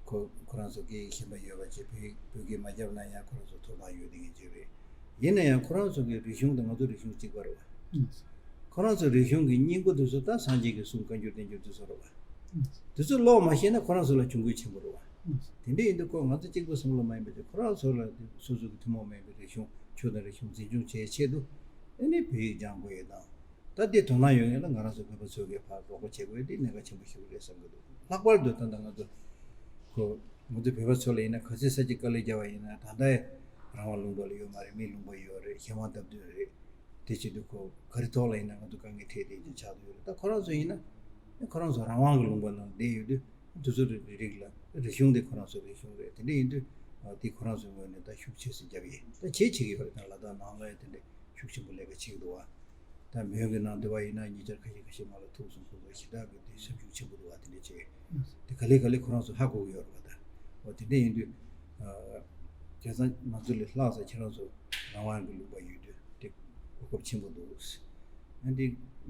ཁོ་ཁོ་རང་ཚོ་སྐད་ཡིག་གཞན་པ་ཡོད་པ་བྱས། བོད་བོད་སྐད་མ་བརྒྱབ་ན་ཡང་ཁོ་རང་ཚོ་ཐོབ་ཐང་ཡོད་བསྡད་མཁན་ཅིག་རེད། ཡིན་ན་ཡང་ཁོ་རང་ཚོ་གི་རིག་གཞུང་དང་ང་ཚོ་རིག་གཞུང་གཅིག་པ་རེད་བ། ཁོ་རང་ཚོ་རིག་གཞུང་གི་སྙིང་པོ་དེ་ཚོ་ད་སངས་རྒྱས་ཀྱི་གསུང་བཀའ་འགྱུར་བསྟན་འགྱུར་དེ་ཚོ་རེད་བ། དེ་ཚོ་ཀློག་མ་ཤེས་ན་ཁོ་རང་ཚོ་ལ་གྱོང་གུད་ཆེན་པོ་རེད་བ། དེ་འདྲ་ཡིན་དུས་ཁོ་ང་ཚོ་གཅིག་པུ་བསམ་བློ་མ་ཡིན་པ་དེ། ཁོ་རང་ཚོ་ལ་སོ་སོ་གི་ཐུན་མོང་མ་ཡིན་པའི་རིག་གཞུང་ཆོས་དང་རིག་གཞུང་འཛིན་སྐྱོང་བྱེད་ཆེད་དུ་ཨ་ནི་བོད་ཡིག་སྦྱང་དགོས་ཡོད་དང་། ད་དེ་དོ་སྣང་ཡོད་མཁན་ལ་ང་རང་ཚོ་བོད་པ་ཚོ་གིས་ཕར་རོགས་པ་བྱེད་དགོས་དེ་གནད་འགག་ཆེན་པོ་ཞིག་རེད་བསམ་གྱི་འདུག་ལྷག་པར་དུ་ད་ལྟ་ང་ཚོ་ཁོ་ང་ཚོ་བོད་པ་ཚོ་ལ་ཡིན་ན་ག་ཚོད་ས་ཅིག་དཀའ་ལས་བརྒྱབ་པ་ཡིན་ན་ད་ལྟ་རང་དབང་ལུང་པ་ལ་ཡོད་མ་རེད། མི་ལུང་པ་ཡོད་རེད། གཞན་དབང་སྟབས་བསྟུན་རེད། དེ་བྱེད་དུས་ཁོ་ག་རེ་ཐོག་ལ་ཡིན་ན་ང་ཚོ་དཀའ་ངལ་འཕྲད་བསྡད་ཀྱི་ཆགས་ཡོད་རེད། ད་ཁོ་རང་ཚོ་ཡིན་ན་ཁོ་རང་ཚོ་རང་དབང་གི་ལུང་པ་ནང་བསྡད་ཡོད་དུས། དེ་ཚོ་རིགས་རིགས་ལ་རིག་གཞུང་དེ་ཁོ་རང་ཚོ་རིག་གཞུང་རེད། དེ་འདྲ་ཡིན་དུས་དེ་ཁོ་རང་ཚོའི་ངོས་ནས་ད་ཤུགས་ཆེ་ཙམ་བརྒྱབ་ཡིན། ད་བྱེད་བྱེད་ཀྱི་ཡོད་རེད། ད་ལ་དྭགས་ནང་ལ་ཡང་དེ་འདྲ་ཤུགས་ཆེན་པོ་ལས་ཀ་བྱེད་ཀྱི་འདུག་བ། ད་མོན་གྱི་ནང་དེ་བ་ཡིན་ན་ཉེ་ཆར་ཁ་ཤས་ཁ་ཤས་མ་ལ་ཐུག་སོང་། ཁོ་ཚོ་ཞེ་དྲག་གི་དེ་སེམས་ཤུགས་ཆེན་པོ་འདུག་བ། དེ་འདྲ་བྱས་དེ་ག་ལེ་ག་ལེ་ཁོ་རང་ཚོ་ཧ་གོ་གི་ཡོད་རེད་བ། ད་འོ་དེ་འདྲ་ཡིན་དུས་བྱས་ཙང་ང་ཚོ་ལས་ལྷག་ཙམ་ཁྱེད་རང་ཚོ་རང་དབང་གི་ལུང་པ་ཡོད་དུས་དེ་གོ་སྐབས་ཆེན་པོ་འདུག་ཨ་འདི་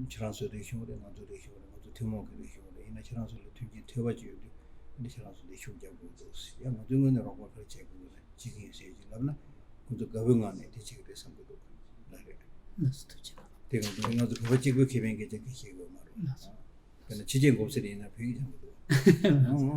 ཁྱེད་རང་ཚོའི་རིག་གཞུང་རེད། ང་ཚོའི་རིག་གཞུང་རེད། ང་ཚོ་ཐུན་མོང་གི་རིག་གཞུང་རེད། ཡིན་ན་ཁྱེད་རང་ཚོ་ལ་མཐུན་རྐྱེན་ཐོལ་པ་ཅིག་ཡོད་དུས་ཨ་འདི་ཁྱེད་རང་ཚོ་འདི་ཤུགས་རྒྱབ་དགོས་འདུག་ཡང་ང་ཚོའི་ངོས་ནས་རོགས་པ་ག་རེ་བྱེད་དགོས་ན་བྱེད་ཀྱི་ཡིན་ཟེར་ཅིག་ལབ་ན་ཁོང་ཚོ་དགའ་བོའི་ངང་ནས་དེ་བྱེད་ཀྱི་རེད་བསམ་གྱི་འདུག་ལགས་རེད། ལགས་སོ། ཐུགས་རྗེ་གནང་། དེ་གང་དུ་ང་ཚོ་བོད་པ་གཅིག་པུའི་ཁེ་ཕན་སྐད་ཆ་གང་བཤད་དགོས་མ་རེད། ལགས་སོ། དཔེར་ན་ཕྱི་རྒྱལ་འགོ་ཚུགས་ཡིན་ན་བོད་ཡིག་སྦྱང་གི་འདུག་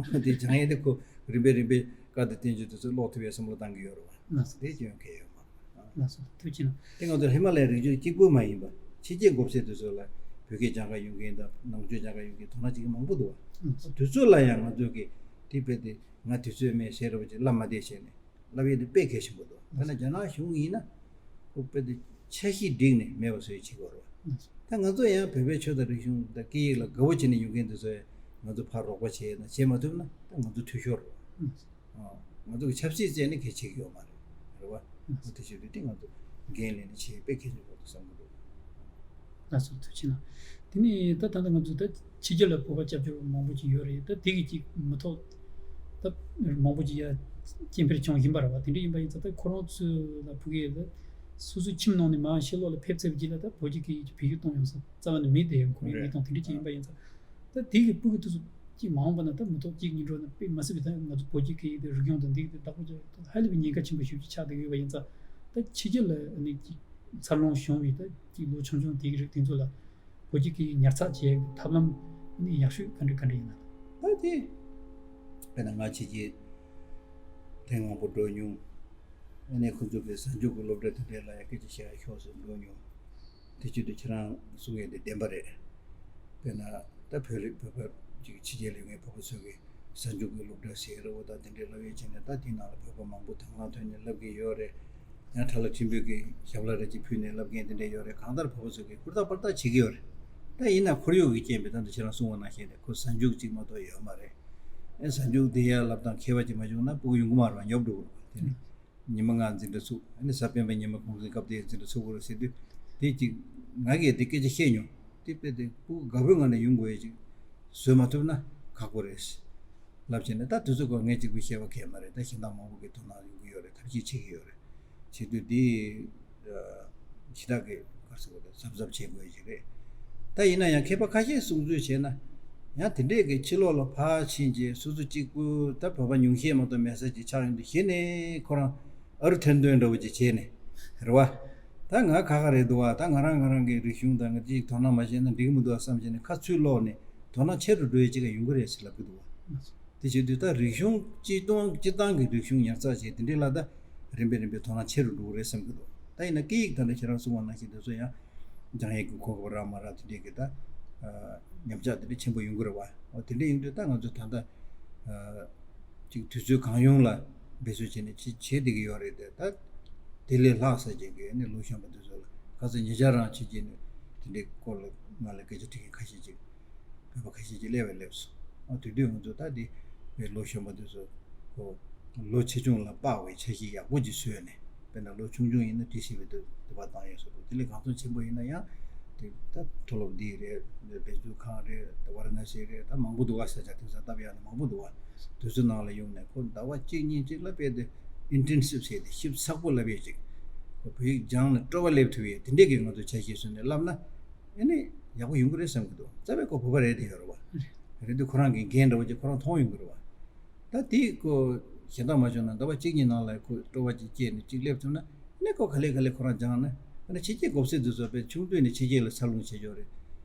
ཨང་། དེ་སྦྱང་ཡས་དེ་ཁོ་རིམ་པས་རིམ་པས་བཀའ་དང་བསྟན་བཅོས་དེ་ཚོ་ཀློག་ཐུབ་པའི་བསམ་བློ་བཏང་གི་ཡོད་རེད་བ། ལགས་སོ། དེ་སྐྱོན་གལ་ཡོད་མ་རེད། ལགས་སོ། ཐུགས་རྗེ་གནང་། དེ་ང་ཚོ་ཧི་མ་ལ་ཡའི་རི་རྒྱུད་གཅིག་པུ་མ་ཡིན་པ་ཕྱི་རྒྱལ་འགོ་ཚུགས་དེ་ཚོ་ལ་བོད་སྐད་སྦྱང་ག་ཡོང་མཁན་དང་ནང་ཆོས་སྦྱང་ག་ཡོང་མཁན་དོ་སྣང་བྱེད་མཁན་མང་པོ་འདུག་བ། ལགས་སོ། དེ་ཚོ་ལ་ཡང་ང་ཚོ་གིས་དེ་དཔེ་དེ་ང་དུས་ཚོད་མེད་ཟེར་རོ་ཅིག་ལབ་མ་བསྡད་བྱས་ནས། ལབ་ཡས་དེ་དཔེ་གལ་ཆེན་པོ་འདུག་དཔེར་ན་རྒྱ་ནག་གཞུང་ཡིན་ན་ཁོ་དཔེ་དེ་འཆར་གཞི་བསྒྲིགས་ནས་མེད་པ་བཟོ་ཡས་བྱེད་དགོས་རེད་བ། ད་ང་ཚོ་ཡང་བོད་པའི་ཆོས་དང་རིག་གཞུང་དང་སྐད་ཡིག་ལ་དགའ་བོ་བྱས་ནས་ཡོང་མཁན་དེ་ཚོ་ཡང་ང་ཚོ་ཕར་རོགས་པ་བྱས་ན་བྱེད་མ་ཐུབ་ན་ད་ང་ཚོ་འཐུས་ཤོར་རེད་བ། ང་ཚོ་གི་ཆབ་སྲིད་བཙལ་ནས་གལ་ཆེ་གི་ཡོད་མ་རེད། རེད་བ། ཨོ་དེ་བྱེད་དུས་དེ་ང་ཚོ་འགན་ལེན་ནས་བྱེད་དཔེ་གལ་ཆེན་པོ་འདུག་བསམ་གི་འདུག་ལགས་སོ། ཐུགས་རྗེ་གནང་། དེ་ནས་ད་ད་ལྟ་ང་ཚོ་ད་ཕྱི་རྒྱལ་ལ་བོད་པ་སྐྱབས་བཅོལ་བ་མང་པོ་ཅིག་ཡོད་རེད། ད་དེ་གི་ཅིག་མི་ཐོག་ད་མང་པོ་ཅིག་ཡ་སྐྱེ་འཕེལ་བྱུང་བཞིན་པ་རེད་བ། དེ་འདྲ་ཡིན་པ་ཡིན་ཙང་ད་ཁོ་རང་ཚོ་ལ་ཕ་གི་ལ་སོ་སོའི་ཁྱིམ་ནང་ནས་མར་ཕྱི་ལོགས་ལ་ཕེབས་ཚར་བའི་རྗེས་ལ་ད་བོད་ཀྱི་སྐད་ཡིག་ཅིག་བེད་སྤྱོད་གཏོང་ཡོང་ས་རྩ་བ་ནས་མེད་དེ། ཡང་ཁོར་ཡུག་མེད་དང་དེ་འདྲ་ཅིག་ཡིན་པ་ཡིན་ཙང་། ད་དེ་གི་སྤུ་གུ་དེ་ཚོ་ཅིག་མ་འོངས་པ་ན་ད་མི་ཐོག་གཅིག་གཉིས་འགྲོ་ན་དཔེ་མ་སྲིད་པའི་ད་ང་ཚོ་བོད་ཀྱི་སྐད་ཡིག་དེ་བདག་པོ་རྒྱག་ཡག་ཧ་ལས་པའི་ཉེན་ཁ་ཆེན་པོ་ཞེ་པོ་ཅིག་ཆགས་བསྡད་ཡོད་པ་ཡིན་ཙང་། ད་ཕྱི་རྒྱལ་ལ་ཨ་ནི་ཅིག་འཚར་ལོངས་བྱུང་བའི་ད་ཅིག་ལོ་ཆུང་ཆུང་དེ་གི་རིགས་དེ་ཚོ་ལ་བོད་ཀྱི་སྐད་ཡིག་ཉར་ཚགས་བྱེད་ཡག་གི་ཐབས་ལམ་ཨ་ནི་ཡག་ཤོས་ག་འདྲ་ག་འདྲ་ཡིན་ན། ད་དེ་དཔེར་ན་ང་ཕྱི་རྒྱལ་ཐེངས་མང་པོ་འགྲོ་མྱོང་། ཨ་ནི་ཁོ་ཚོ་གི་གཟའ་མཇུག་གི་སློབ་གྲྭ་དེ་འདྲ་ལ་ཡང་སྐད་ཆ་བཤད་ཡག་ཤོག་ཟེར་འགྲོ་མྱོང་། དེ་བྱེད་དུས་ཁྱེད་རང་གསུང་ཡས་དེ་བདེན་པ་རེད། དཔེར་ན་ད་བོད་རིགས་བོད་པ་ཅིག་ཕྱི་རྒྱལ་ལ་ཡོད་མཁན་བོད་པ་ཚོ་གི་གཟའ་མཇུག་གི་སློབ་གྲྭ་ཟེར་རེད་བ། ད་དེ་འདྲའི་སློབ་ཡོན་བྱས་ནས་ད་དེའི་ནང་ལ་བོད་པ་མང་པོ་དང་བླངས་ཐོན་ནས་བསླབ་ཀྱི་ཡོད་རེད། ཡང་ཁྲ་ལ་ཁྲིམས་དཔོན་གྱི་ཞབས་ལ་ར་ཅིག་ཕུལ་ནས་བསླབ་མཁན་དེ་འདྲ་ཡོད་རེད། གང་ལྟར་བོད་པ་ཚོ་གིས་ཧུར་ཐག་པར་ཐག་བྱེད་ཀྱི་ཡོད་རེད། ད་ཡིན་ན་ཁོར་ཡུག་གི་རྐྱེན་པས་ད་ལྟ་ཁྱེད་རང་གསུང་བ་ནང་བཞིན་རེད། ཁོ་གཟའ་མཇུག་གཅིག་མ་གཏོགས་ཡོད་མ་རེད། ཨེ་གཟའ་མཇུག་དེ་ཡར་བསླབ་སྟངས་མཁས་པ་ཅིག་མ་བྱུང་ན་སྤུ་གུ་ཡོང་གི་མ་རེད་བ། ཉོབ་འགྲོ་གི་རེད་བ། དེ་ནི། ཉི་མ་ལྔ་འཛིན་གྲྭ་ཚུགས། ཨ་ནི་གཟའ་སྤེན་པ་ཉི་མ་གུང་སེང་སྐབས་དེ་འཛིན་གྲྭ་ཚུགས་དགོས་རེད་ཟེར་དུས། དེ་གཅིག་ང་གིས་དེ་སྐད་ཆ་བཤད་མྱོང་། དེ་དཔེ་དེ་སྤུ་གུ་དགའ་པོའི་ངང་ནས་ཡོང་དགོས་ཡས་ཅིག་བཟོས་མ་ཐུབ་ན་ཁག་པོ་རེད། ལབ་བྱས་ནས་ད་དེ་ཚོ་སྐོར་ངས་གཅིག་པུ་བཤད་པ་གལ་མ་རེད། ད་གཞན་དག་མང་པོ་གིས་དོ་སྣང་ཡོང་གི་ཡོད་རེད། ཐབས་ཤེས་བྱེད་ཀྱི་ཡོད་རེད། བྱེད་དུས་དེ་ཞེ་དྲག་གི་ག་རེ་ཟེར་དགོས་རེད། གཟབ་གཟབ་བྱེད་དགོས་ཡས་ཅིག་རེད། ད་ཡིན་ན་ཡང་མཁས་པ་ཁ་ཤས་གསུང་ཚུལ་བྱས་ན། ཡང་དེ་འདྲས་ཀྱི་ཕྱི་ལོགས་ལ་ཕར་ཕྱིན་རྗེས་སོ་སོ་གཅིག་པུ་ད་བོད་པ་ཉུང་ཤས་མ་གཏོགས་མེད་ས་ཅིག་ཆགས་ཡོང་དུས་གཞི་ནས་ཁོ་རང་ཨ་རུ་ཐེར་འདོན་འདྲ་བོ་ཅིག་བྱས་ནས་རེད་བ། ད་ང་ཁ་ཁ་རེད་འདུག་བ། ད་ང་རང་ང་རང་གི་རིག་གཞུང་དང་ང་ཅིག་དོ་སྣང་མ་བྱས་ན་འགྲིག་གི་མི་འདུག་བ་བསམ་བྱས་ནས་ཁ་ཚུར་ལོག་ནས་དོ་སྣང་ཆེ་རུ་འགྲོ་ཡས་ཅིག་ཡོང་གི་རེད་ཟེར་ལབ་ཀྱི་འདུག་བ། དེ་བྱེད་དུས་ད་རིག་གཞུང་སྤྱིར་བཏང་སྤྱིར་བཏང་གི་རིག་གཞུང་ཉར་ཚགས་བྱས་དེ་འདྲའི་ལ་ད་རིམ་པས་རིམ་པས་དོ་སྣང་ཆེ་རུ་འགྲོ་གི་རེད་བསམ་གྱི་འདུག་ད་ཡིན་ན་སྐད་ཡིག་ད་ལྟ་ཁྱེད་རང་གསུངས་པ་ནང་བཞིན་དེ་ཚོ་ཡང་སྦྱང་ཡས་ཀྱི་གོ་སྐབས་རག་མ་རག་དེ་འདྲའི་གི་ད་ཉམས་ཆག་དེ་འདྲ་ཆེན་པོ་ཡོང་གི་རེད་བ། འོ་དེ་འདྲ་ཡིན་དུས་ད་ང་ཚོ་ད་ལྟ་ཅིག་དུས་ཚོད་གང་ཡོང་ལ་འབད་རྩོལ་བྱས་ནས་ཅིག་བྱེད་བསྡད་ཀྱི་ཡོད་རེད་དེ། ད་དེ་ལས་ལྷག་ས་ཅིག་གི་ནི་ལོ་གཞོན་པ་དེ་ཚོ་ལ་ག་ཚོད་ཉེ་ཆར་རང་ཕྱི་རྒྱལ་ནས་དེ་འདྲའི་སྐོར་ལ་ང་ལ་སྐད་ཆ་དྲི་མཁན་ཁ་ཤས་ཅིག་བོད་པ་ཁ་ཤས་ཅིག་སླེབས་པ་སླེབས་སོང་། ཨ་དེ་དུས་ང་ཚོ་ད་དེ་བའི་ལོ་གཞོན་པ་དེ་ཚོ་ཁོ་ ལོ་ཆེ་ཆུང་ལ་དཔག་པའི་འཆར་གཞི་ཡག་པོ་ཅིག་བཟོས་ནས། དཔེར་ན་ལོ་ཆུང་ཆུང་ཡིན་ན་ཏི་སི་བི་དུ་དུ་བ་བཏང་ཡོད་ཟེར་དུས། དེ་ལས་གང་ཚོད་ཆེན་པོ་ཡིན་ན་ཡང་དེ་ད་མཐོ་སློབ་འདི་རེད། འབད་བརྩོན་ཁང་རེད། ད་ཝ་ར་ཎ་སི་རེད། ད་མང་པོ་འདུག་བ། ས་ཆ་དེང་སང་བཏབ་ཡག་ནི་མང་པོ་འདུག་བ། དུས་ཚོད་ནང་ལ་ཡོང་ནས་ཁོ་ཟླ་བ་གཅིག་གཉིས་གཅིག་ལ་དཔེ་དེ་ཨིན་ཊེན་སིབ་ཟེར་ཏེ་ཞིབ་ཚགས་པོ་བསླབ་ཡས་ཅིག་ཁོ་བོད་ཡིག་སྦྱངས་ནས་སྤྲོ་བ་སླེབས་ཐུབ་ཡས་དེ་འདྲས་ཀྱི་ང་ཚོ་འཆར་གཞི་བཟོས་ནས་བསླབ་ན་ཨ་ནི་ཡག་པོ་ཡོང་གི་རེད་བསམ་གྱི་འདུག་རྩ་བའི་ཁོ་བོད་པ་རེད་དེ་ཡོད་རེད་བ། རེད་དུས་ཁོ་རང་གི་འགན་འདྲ་བོ་ཅིག་ཁོ་རང་མཐོང་ཡོང་གི་རེད་བ། ད་དེ་ཁོ་གཞན་དག་མ་བྱུང་ན་ཟླ་བ་གཅིག་གཉིས་ནང་ལ་ཁོ་སྤྲོ་བ་ཅིག་སྐྱེས་ནས་ཅིག་སླེབས་ཐུབ་ན་ཨ་ནི་ཁོ་ག་ལེ་ག་ལེ་ཁོ་རང་སྦྱངས་ན་ཨ་ནི་ཕྱི་རྒྱལ་གོ་སའི་དུས་ཚོད་དཔེ་ཆུང་དུས་ནས་ཕྱི་རྒྱལ་ལ་འཚར་ལོངས་བྱེད་ཆོག་རེད།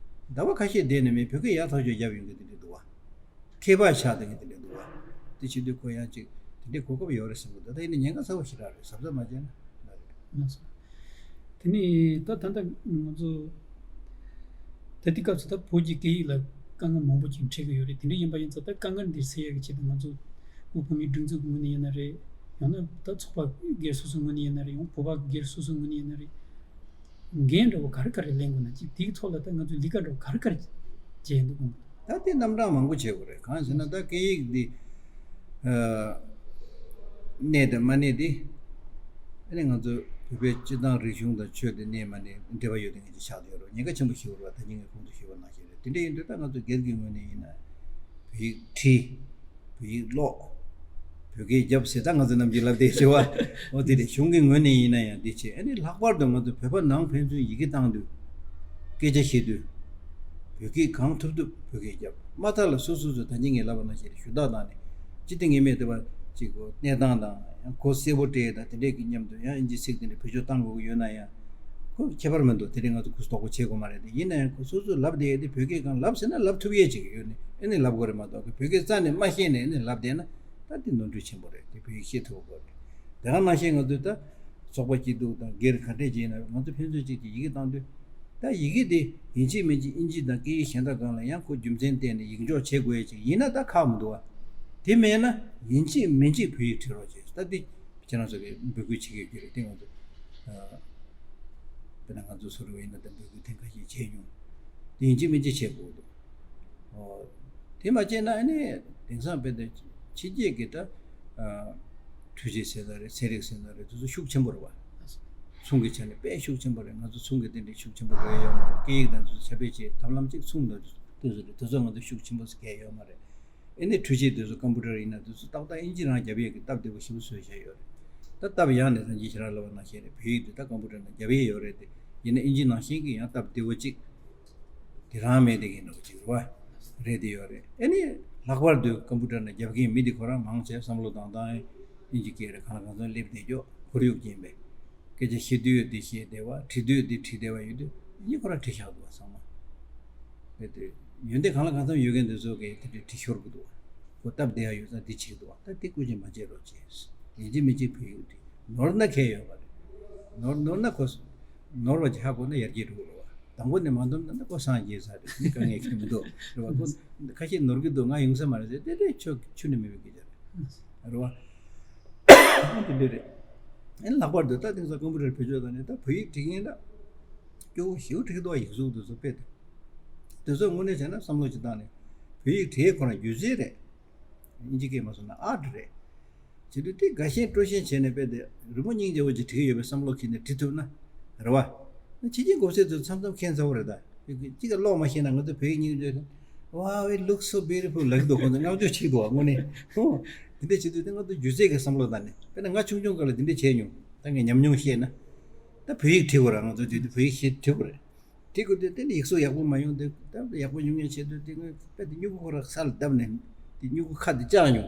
ཟླ་བ་ཁ་ཤས་བསྡད་ནས་མི་བོད་སྐད་ཡག་ཐག་ཆོད་རྒྱབ་ཡོང་གི་དེ་འདྲས་འདུག་བ། ཁྱད་པར་ཆགས་བསྡད་མཁན་དེ་འདྲ་འདུག་བ། དེ་བྱེད་དུས་ཁོ་ཡང་ཅིག་དེ་འདྲའི་གོ་སྐབས་ཡོད་རེད་བསམ་གྱི་འདུག་ད་ཡིན་ན་ཉེན་ཁ་ཚ་བོ་ཞེ་དྲག་རེད། གཟབ་གཟབ་མ་བྱས་ན་ལ་རེད། ལགས་སོ། དེ་ནས་ད་ད་ལྟ་ང་ཚོ་ད་ལྟའི་སྐབས་སུ་ད་བོད་ཀྱི་སྐད་ཡིག་ལ་དཀའ་ངལ་མང་པོ་ཅིག་འཕྲད་ཀྱི་ཡོད་རེད། དེ་འདྲ་ཡིན་པ་ཡིན་ཙང་ད་དཀའ་ངལ་འདི་སེལ་ཡག་གི་ཆེད་དུ་ང་ཚོ་དབུས་བོད་མིའི་སྒྲིག་འཛུགས་ངོས་ནས་ཡིན་ན་རེད། ཡང་ན་ད་ཚོགས་པ་སྒེར་སོ་སོའི་ངོས་ནས་ཡིན་ན་རེད། ཡང་བོད་པ་སྒེར་སོ་སོའི་ངོས་ནས་ཡིན་ན་རེད། འགན་འདྲ་བོ་ག་རེ་ག་རེ་ལེན་དགོས་ན་ཅིག་དེའི་ཐོག་ལ་ད་ང་ཚོས་ལས་ཀ་འདྲ་བོ་ག་རེ་ག་རེ་བྱས་འདུག་གོ། ད་དེ་རྣམ་གྲངས་མང་པོ་བྱེད་དགོས་རེད། གང་ཟེར་ན་ད་སྐད་ཡིག་འདི་ཨ་གནས་དང་མ་གནས་དེ་ཨ་ནི་ང་ཚོ་བོད་པའི་སྤྱི་བཏང་རིག་གཞུང་དང་ཆོས་དེ་གནས་མ་གནས་འབྲེལ་བ་ཡོད་དེ་ངེས་ཅིག་ཆགས་བསྡད་ཡོད་རེད། ཉེན་ཁ་ཆེན་པོ་ཞིག་ཡོད་རེད་བ། ད་ཉིན་ངས་གོང་དུ་ཞུས་པ་ནང་བཞིན་རེད། དེ་འདྲ་ཡིན་དུས་ད་ང་ཚོ་སྒེར་གྱི་ངོས་ནས་ཡིན་ན་བོད་ཡིག་བྲིས། བོད་ཡིག་ཀློག་བོད་སྐད་རྒྱབ་ཟེར་ད་ང་ཚོ་ནམ་རྒྱུན་ལབ་བསྡད་བྱས་བ། འོ་དེ་རེད། གཞུང་གི་ངོས་ནས་ཡིན་ན་ཡང་འདི་བྱས། ཨ་ནི་ལྷག་པར་དུ་ང་ཚོ་བོད་པ་ནང་ཕན་ཚུན་ཡི་གེ་བཏང་དུས། སྐད་ཆ་བཤད་དུས། བོད་སྐད་གང་ཐུབ་ཐུབ་བོད་སྐད་རྒྱབ། མ་མཐའ་ལ་སོ་སོ་སོ་ད་གིན་ངས་ལབ་པ་ནང་བཞིན་ཞུ་དག་བཏང་ནས་ཅི་སྟེ་ངེས་མེད་དེ་བ་ཅིག་གོ་གནས་སྟངས་དང་ཡང་གོ་གསལ་པོ་སྤྲད་དང་དེ་འདྲས་ཀྱི་མཉམ་དུ་ཡང་ཨིན་ཇི་ཚིག་དེ་འདྲས་བེད་སྤྱོད་བཏང་དགོས་ཀྱི་ཡོད་ན་ཡང་། ཁོ་ཁྱད་པར་མི་འདུག་དེ་རིང་ང་ཚོ་གུ་དོག་པོ་བྱེད་དགོས་མ་རེད་དེ། ཡིན་ན་ཡང་ཁོ་སོ་སོས་ལབ་བསྡད་ཡས་དེ་བོད་སྐད་གང་ལབ་ཟེར་ན་ལབ་ཐུབ་ཡས་ཅིག་ཡོད་ནས་ཨེ་ནས་ལབ་དགོས་རེད་མ་གཏོགས་ཁོ་བོད་སྐད་རྩ་ནས་མ་ཤེས་ནས་ཨེ་ནས་ལབ་བསྡད་ན་ད་དེ་ནོར་འཁྲུལ་ཆེན་པོ་རེད། དེ་བོད་ཡིག་ཤེས་ཐུབ་དགོས་རེད། དེ་ག་ནང་བཞིན་ང་ཚོས་ད་ཚོགས་པ་སྐྱིད་སྡུག་དང་སྒེར་ག་འདྲས་བྱས་ན་ང་ཚོ་ཕན་ཚུན་གཅིག་གིས་ཡི་གེ་བཏང་དུས་ད་ཡི་གེ་དེ་ཡིན་གཅིག་མིན་གཅིག་ཨིན་ཇི་དང་སྐད་ཡིག་གཞན་དག་གང་ལ་ཡང་ཁོ་རྒྱུ་མཚན་བསྟན་ནས་ཡིག་འཇོག་བྱེད་དགོས་ཡས་ཅིག་ཡིན་ན་ད་ཁག་མི་འདུག་བ། དེ་མེད་ན་ཡིན་གཅིག་མིན་གཅིག་བོད་ཡིག་བྲིས་རོགས་བྱས། ད་དེ་ཁྱེད་རང་ཚོ་གིས་འབོད་སྐུལ་བྱེད་ཀྱི་ཡོད་ཀྱི་རེད། དེ་ང་ཚོ་ཨ་དཔེར་ན་ང་ཚོ་སུ་རུ་ཡིན་ན་ད་འབོད་སྐུལ་ཐེངས་ཁ་ཤས་བྱས་མྱོང་། དེ་ཡིན་གཅིག་མིན་གཅིག་བྱེད་དགོས་འདུག་ཨོ། དེ་མ་བྱས་ན་ཨ་ནི་དེང་སང་དཔེ་ད་ཕྱི་རྒྱལ་གྱི་ད་ཨ་འཕྲུལ་ཆས་ཟེར་ན་རེད། ཚན་རིག་ཟེར་ན་རེད། དེ་ཚོ་ཤུགས་ཆེན་པོ་རེད་བ། ཚོང་གི་ཆ་ནས་དཔེ་ཤུགས་ཆེན་པོ་རེད། ང་ཚོ་ཚོང་གི་དེ་འདྲའི་ཤུགས་ཆེན་པོ་རེད་ཡོད་མ་རེད། སྐད་ཡིག་དང་དེ་ཚོ་ཁྱབ་སྤེལ་བྱེད་ཐབས་ལམ་གཅིག་ཚོང་དང་དེ་ཚོ་རེད། དེ་ཚོ་ང་ཚོ་ཤུགས་ཆེན་པོ་ཟེར་གལ་ཡོད་མ་རེད། ཨེ་ནས་འཕྲུལ་ཆས་དེ་ཚོ་ཀམ་པུ་ཊར་ཡིན་ན་དེ་ཚོ་ཏག་ཏག་ཨིན་ཇི་རང་རྒྱབ་ཡས་ཀྱི་སྟབས་བདེ་པོ་ཞེ་པོ་བཟོས་བཞག་ཡོད་རེད། ད་སྟབས་ཡག་ནས་སངས་རྒྱས་ཁྱེད་རང་ལབ་པ་ནང་བཞིན་རེད། བོད་ཡིག་དེ་ད་ཀམ་པུ་ཊར་ནང་རྒྱབ་ཡས་ཡོད་རེད་དེ། ཡིན་ན་ཨིན་ཇི་ནང་བཞིན་གྱི་ཡང་སྟབས་བདེ་པོ་གཅིག་དེ་རང་མེད་དེ་གི་འདྲ་པོ་ཅིག་རེད་བ། རེད་དེ་ཡོད་རེད། ཨེ་ནས་ལྷག་པར་དུ་ཀམ་པུ་ཊར་ནང་རྒྱབ་མཁན་མི་དེ་ཁོ་རང་མང་ཆེ་བསམ་བློ་བཏང་སྟངས་ཨིན་ཇི་སྐད་རེད། གང་ལ་གང་འཚམ་སླེབས་བསྡད་ཀྱོག་ཁོར་ཡུག་ཅན་པས། སྐད་ཆ་བཤད་དུས་འདི་བཤད་བསྡད་པ། བྲིས་དུས་འདི་བྲིས་བསྡད་པ་ཡོད་དུས་ཨིན་ཇི་ཁོ་རང་བྲིས་བཞག་འདུག་བ་ཚང་མ། རེད་དེ། ཡོན་ཏན་གང་ལ་གང་འཚམ་ཡོད་མཁན་དེ་ཚོ་གིས་དེ་འདྲ་བྲིས་ཤོར་གི་འདུག་ཁོ་སྟབས་བདེ་ཡག་ཡོད་ཙང་འདི་བྱེད་ཀྱི་འདུག་ད་དེ་སྐུ་མཁྱེན་མ་བྱེད་རོགས་བྱེད། ཡིན་གཅིག་མིན་གཅིག་བོད་ཡིག་འབྲི། ནོར་ན་ཁྱད་ཡོད་མ་རེད། ནོར་ནོར་ན་ཁོ་ནོར་བ་ཅིག་ཧ་གོ་ན་ཡར་རྒྱས་འགྲོ་གི་རེད་བ། དང་པོ་ནས་མ་འདོར་ན་ཁོ་སངས་རྒྱས་ས་རེད། དཀའ་ངལ་ཁྱད་མི་འདུག་རེད་བ། ཁོ་ཁ་ཤས་ནོར་གི་འདུག་ང་ཡོང་ས་མ་རེད་ཟེར་དེ་འདྲའི་ཆོ་ཆུ་ནས་མི་བུད་ཀྱི་རེད། རེད་བ། དེ་འདྲ་རེད། ཨེ་ལྷག་པར་དུ་ད་དེང་སང་ཀམ་པུ་ཊར་བེད་སྤྱོད་བཏང་ནས་ད་བོད་ཡིག་འབྲི་མཁན་ད་སྐྱོ་བོ་ཞེ་པོ་འབྲི་གི་འདུག་བ། ཡིག་གཟུགས་དེ་ཚོ་དཔེ་དེ། དེ་ཚོ་དངོས་གནས་བྱས་ན་བསམ་བློ་ཅིག་བཏང་ནས་བོད་ཡིག་བྲིས་ཁོ་རང་སྒྱུ་རྩལ་རེད། ཨིན་ཇི་སྐད་མ་སོང་ན་ཨར་ཊི་རེད། བྱེད་དུས་དེ་དགའ་ཞེན་སྤྲོ་ཞེན་བྱས་ནས་དཔེ་དེ་རི་མོ་སྙིང་རྗེ་བོ་ཅིག་བྲིས་ཡོད་པའི་བསམ་བློ་འཁྱེར་ནས་བྲིས་ཐུབ་ན་རེད་བ། ཕྱི་རྒྱལ་གོ་སའི་ཚོ་མཚམས་མཚམས་མཁྱེན་ཚ་བོ་རེད་ད། གཅིག་ག་ཀློག་མ་ཤེས་ན་ང་ཚོ་བོད་ཡིག་སྙིང་རྗེ། Wow, it looks so beautiful ལབ་ཀྱི་འདུག་ཁོང་ཚོ་བསྔགས་བརྗོད་བྱེད་ཀྱི་འདུག་དངོས་གནས། ཧོ། དེ་འདྲ་བྱེད་དུས་དེ་ང་ཚོ་སྒྱུ་རྩལ་གྱི་བསམ་བློ་བཏང་ནས་དཔེར་ན་ང་ཆུང་ཆུང་སྐབས་ལ་དེ་འདྲ་བྱས་མྱོང་། ད་ངས་ཉམས་མྱོང་བཤད་ན། ད་བོད་ཡིག་བྲིས་དགོས་ར། ང་ཚོ་དུས་དུས་བོད་ཡིག་ཤེས་བྲིས་དགོས་རེད། བྲིས་དགོས་དུས་དེ་ནི་ཡིག་གཟུགས་ཡག་པོ་མ་ཡོང་དུས་ད་ཡག་པོ་ཡོང་ཡ་ཆེད་དུ་དེ་ངས་དཔེ་དེ་སྨྱུ་གུ་ཁོ་ར་ས་ལ་བརྡབས་ནས་དེ་སྨྱུ་གུ་ཁ་དེ་བཅག་མྱོང་།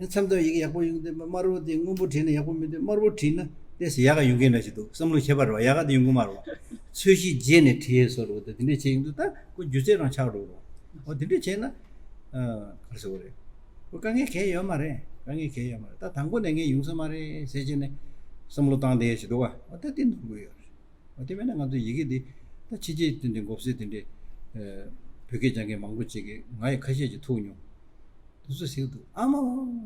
ཨེ་མཚམས་མཚམས་ཡི་གེ་ཡག་པོ་ཡོང་དུས་དམར་པོ་དེ་སྔོན་པོ་བྲིས་ན་ཡག་པོ་མི་འདུག་དམར་པོ་བྲིས་ན་ཏོག་ཙམ་ཡག་ག་ཡོང་མཁན་འདྲ་ཞིག་འདུག་བསམ་བློ་ཁྱད་པར་རེད་བ། ཡག་ག་དེ་ཡོང་གི་མ་རེད་བ། ཚོས་གཞི་བརྗེས་ནས་བྲིས་ཡས་བཟོ་འདྲ་བོ་དེ་དེ་འདྲས་བྱས་ཡོང་དུས་ད་ཁོ་སྒྱུ་རྩལ་རང་ཆགས་འགྲོ་རེད་བ། འོ་དེ་འདྲས་བྱས་ན་ཨ་ག་རེ་ཟེར་དགོས་རེད། ཁོ་དཀའ་ངལ་གང་ཡང་ཡོད་མ་རེད། དཀའ་ངལ་གང་ཡང་ཡོད་མ་རེད། ད་དང་པོ་ནས་ངས་ཡོང་ས་མ་རེད་ཟེར་བྱས་ནས་བསམ་བློ་བཏང་བསྡད་ཡས་ཞིག་འདུག་བ། འོ་ད་དེ་འདུག་དགོས་ཡོད་རེད། འོ་དེ་མིན་ན་ང་ཚོ་ཡི་གེ་འདི་ད་ཕྱི་རྒྱལ་དེ་འདྲའི་མགོ་སེར་དེ་འདྲའི་ཨ་བོད་སྐད་སྦྱང་མཁན་མང་པོ་ཅིག་གིས་ང་ཡི་ཁ་ཤས་ཅིག་ཐུག་མྱོང་། དེ་ཚོ་ཟེར་གྱི་འདུག་ཨ་མ་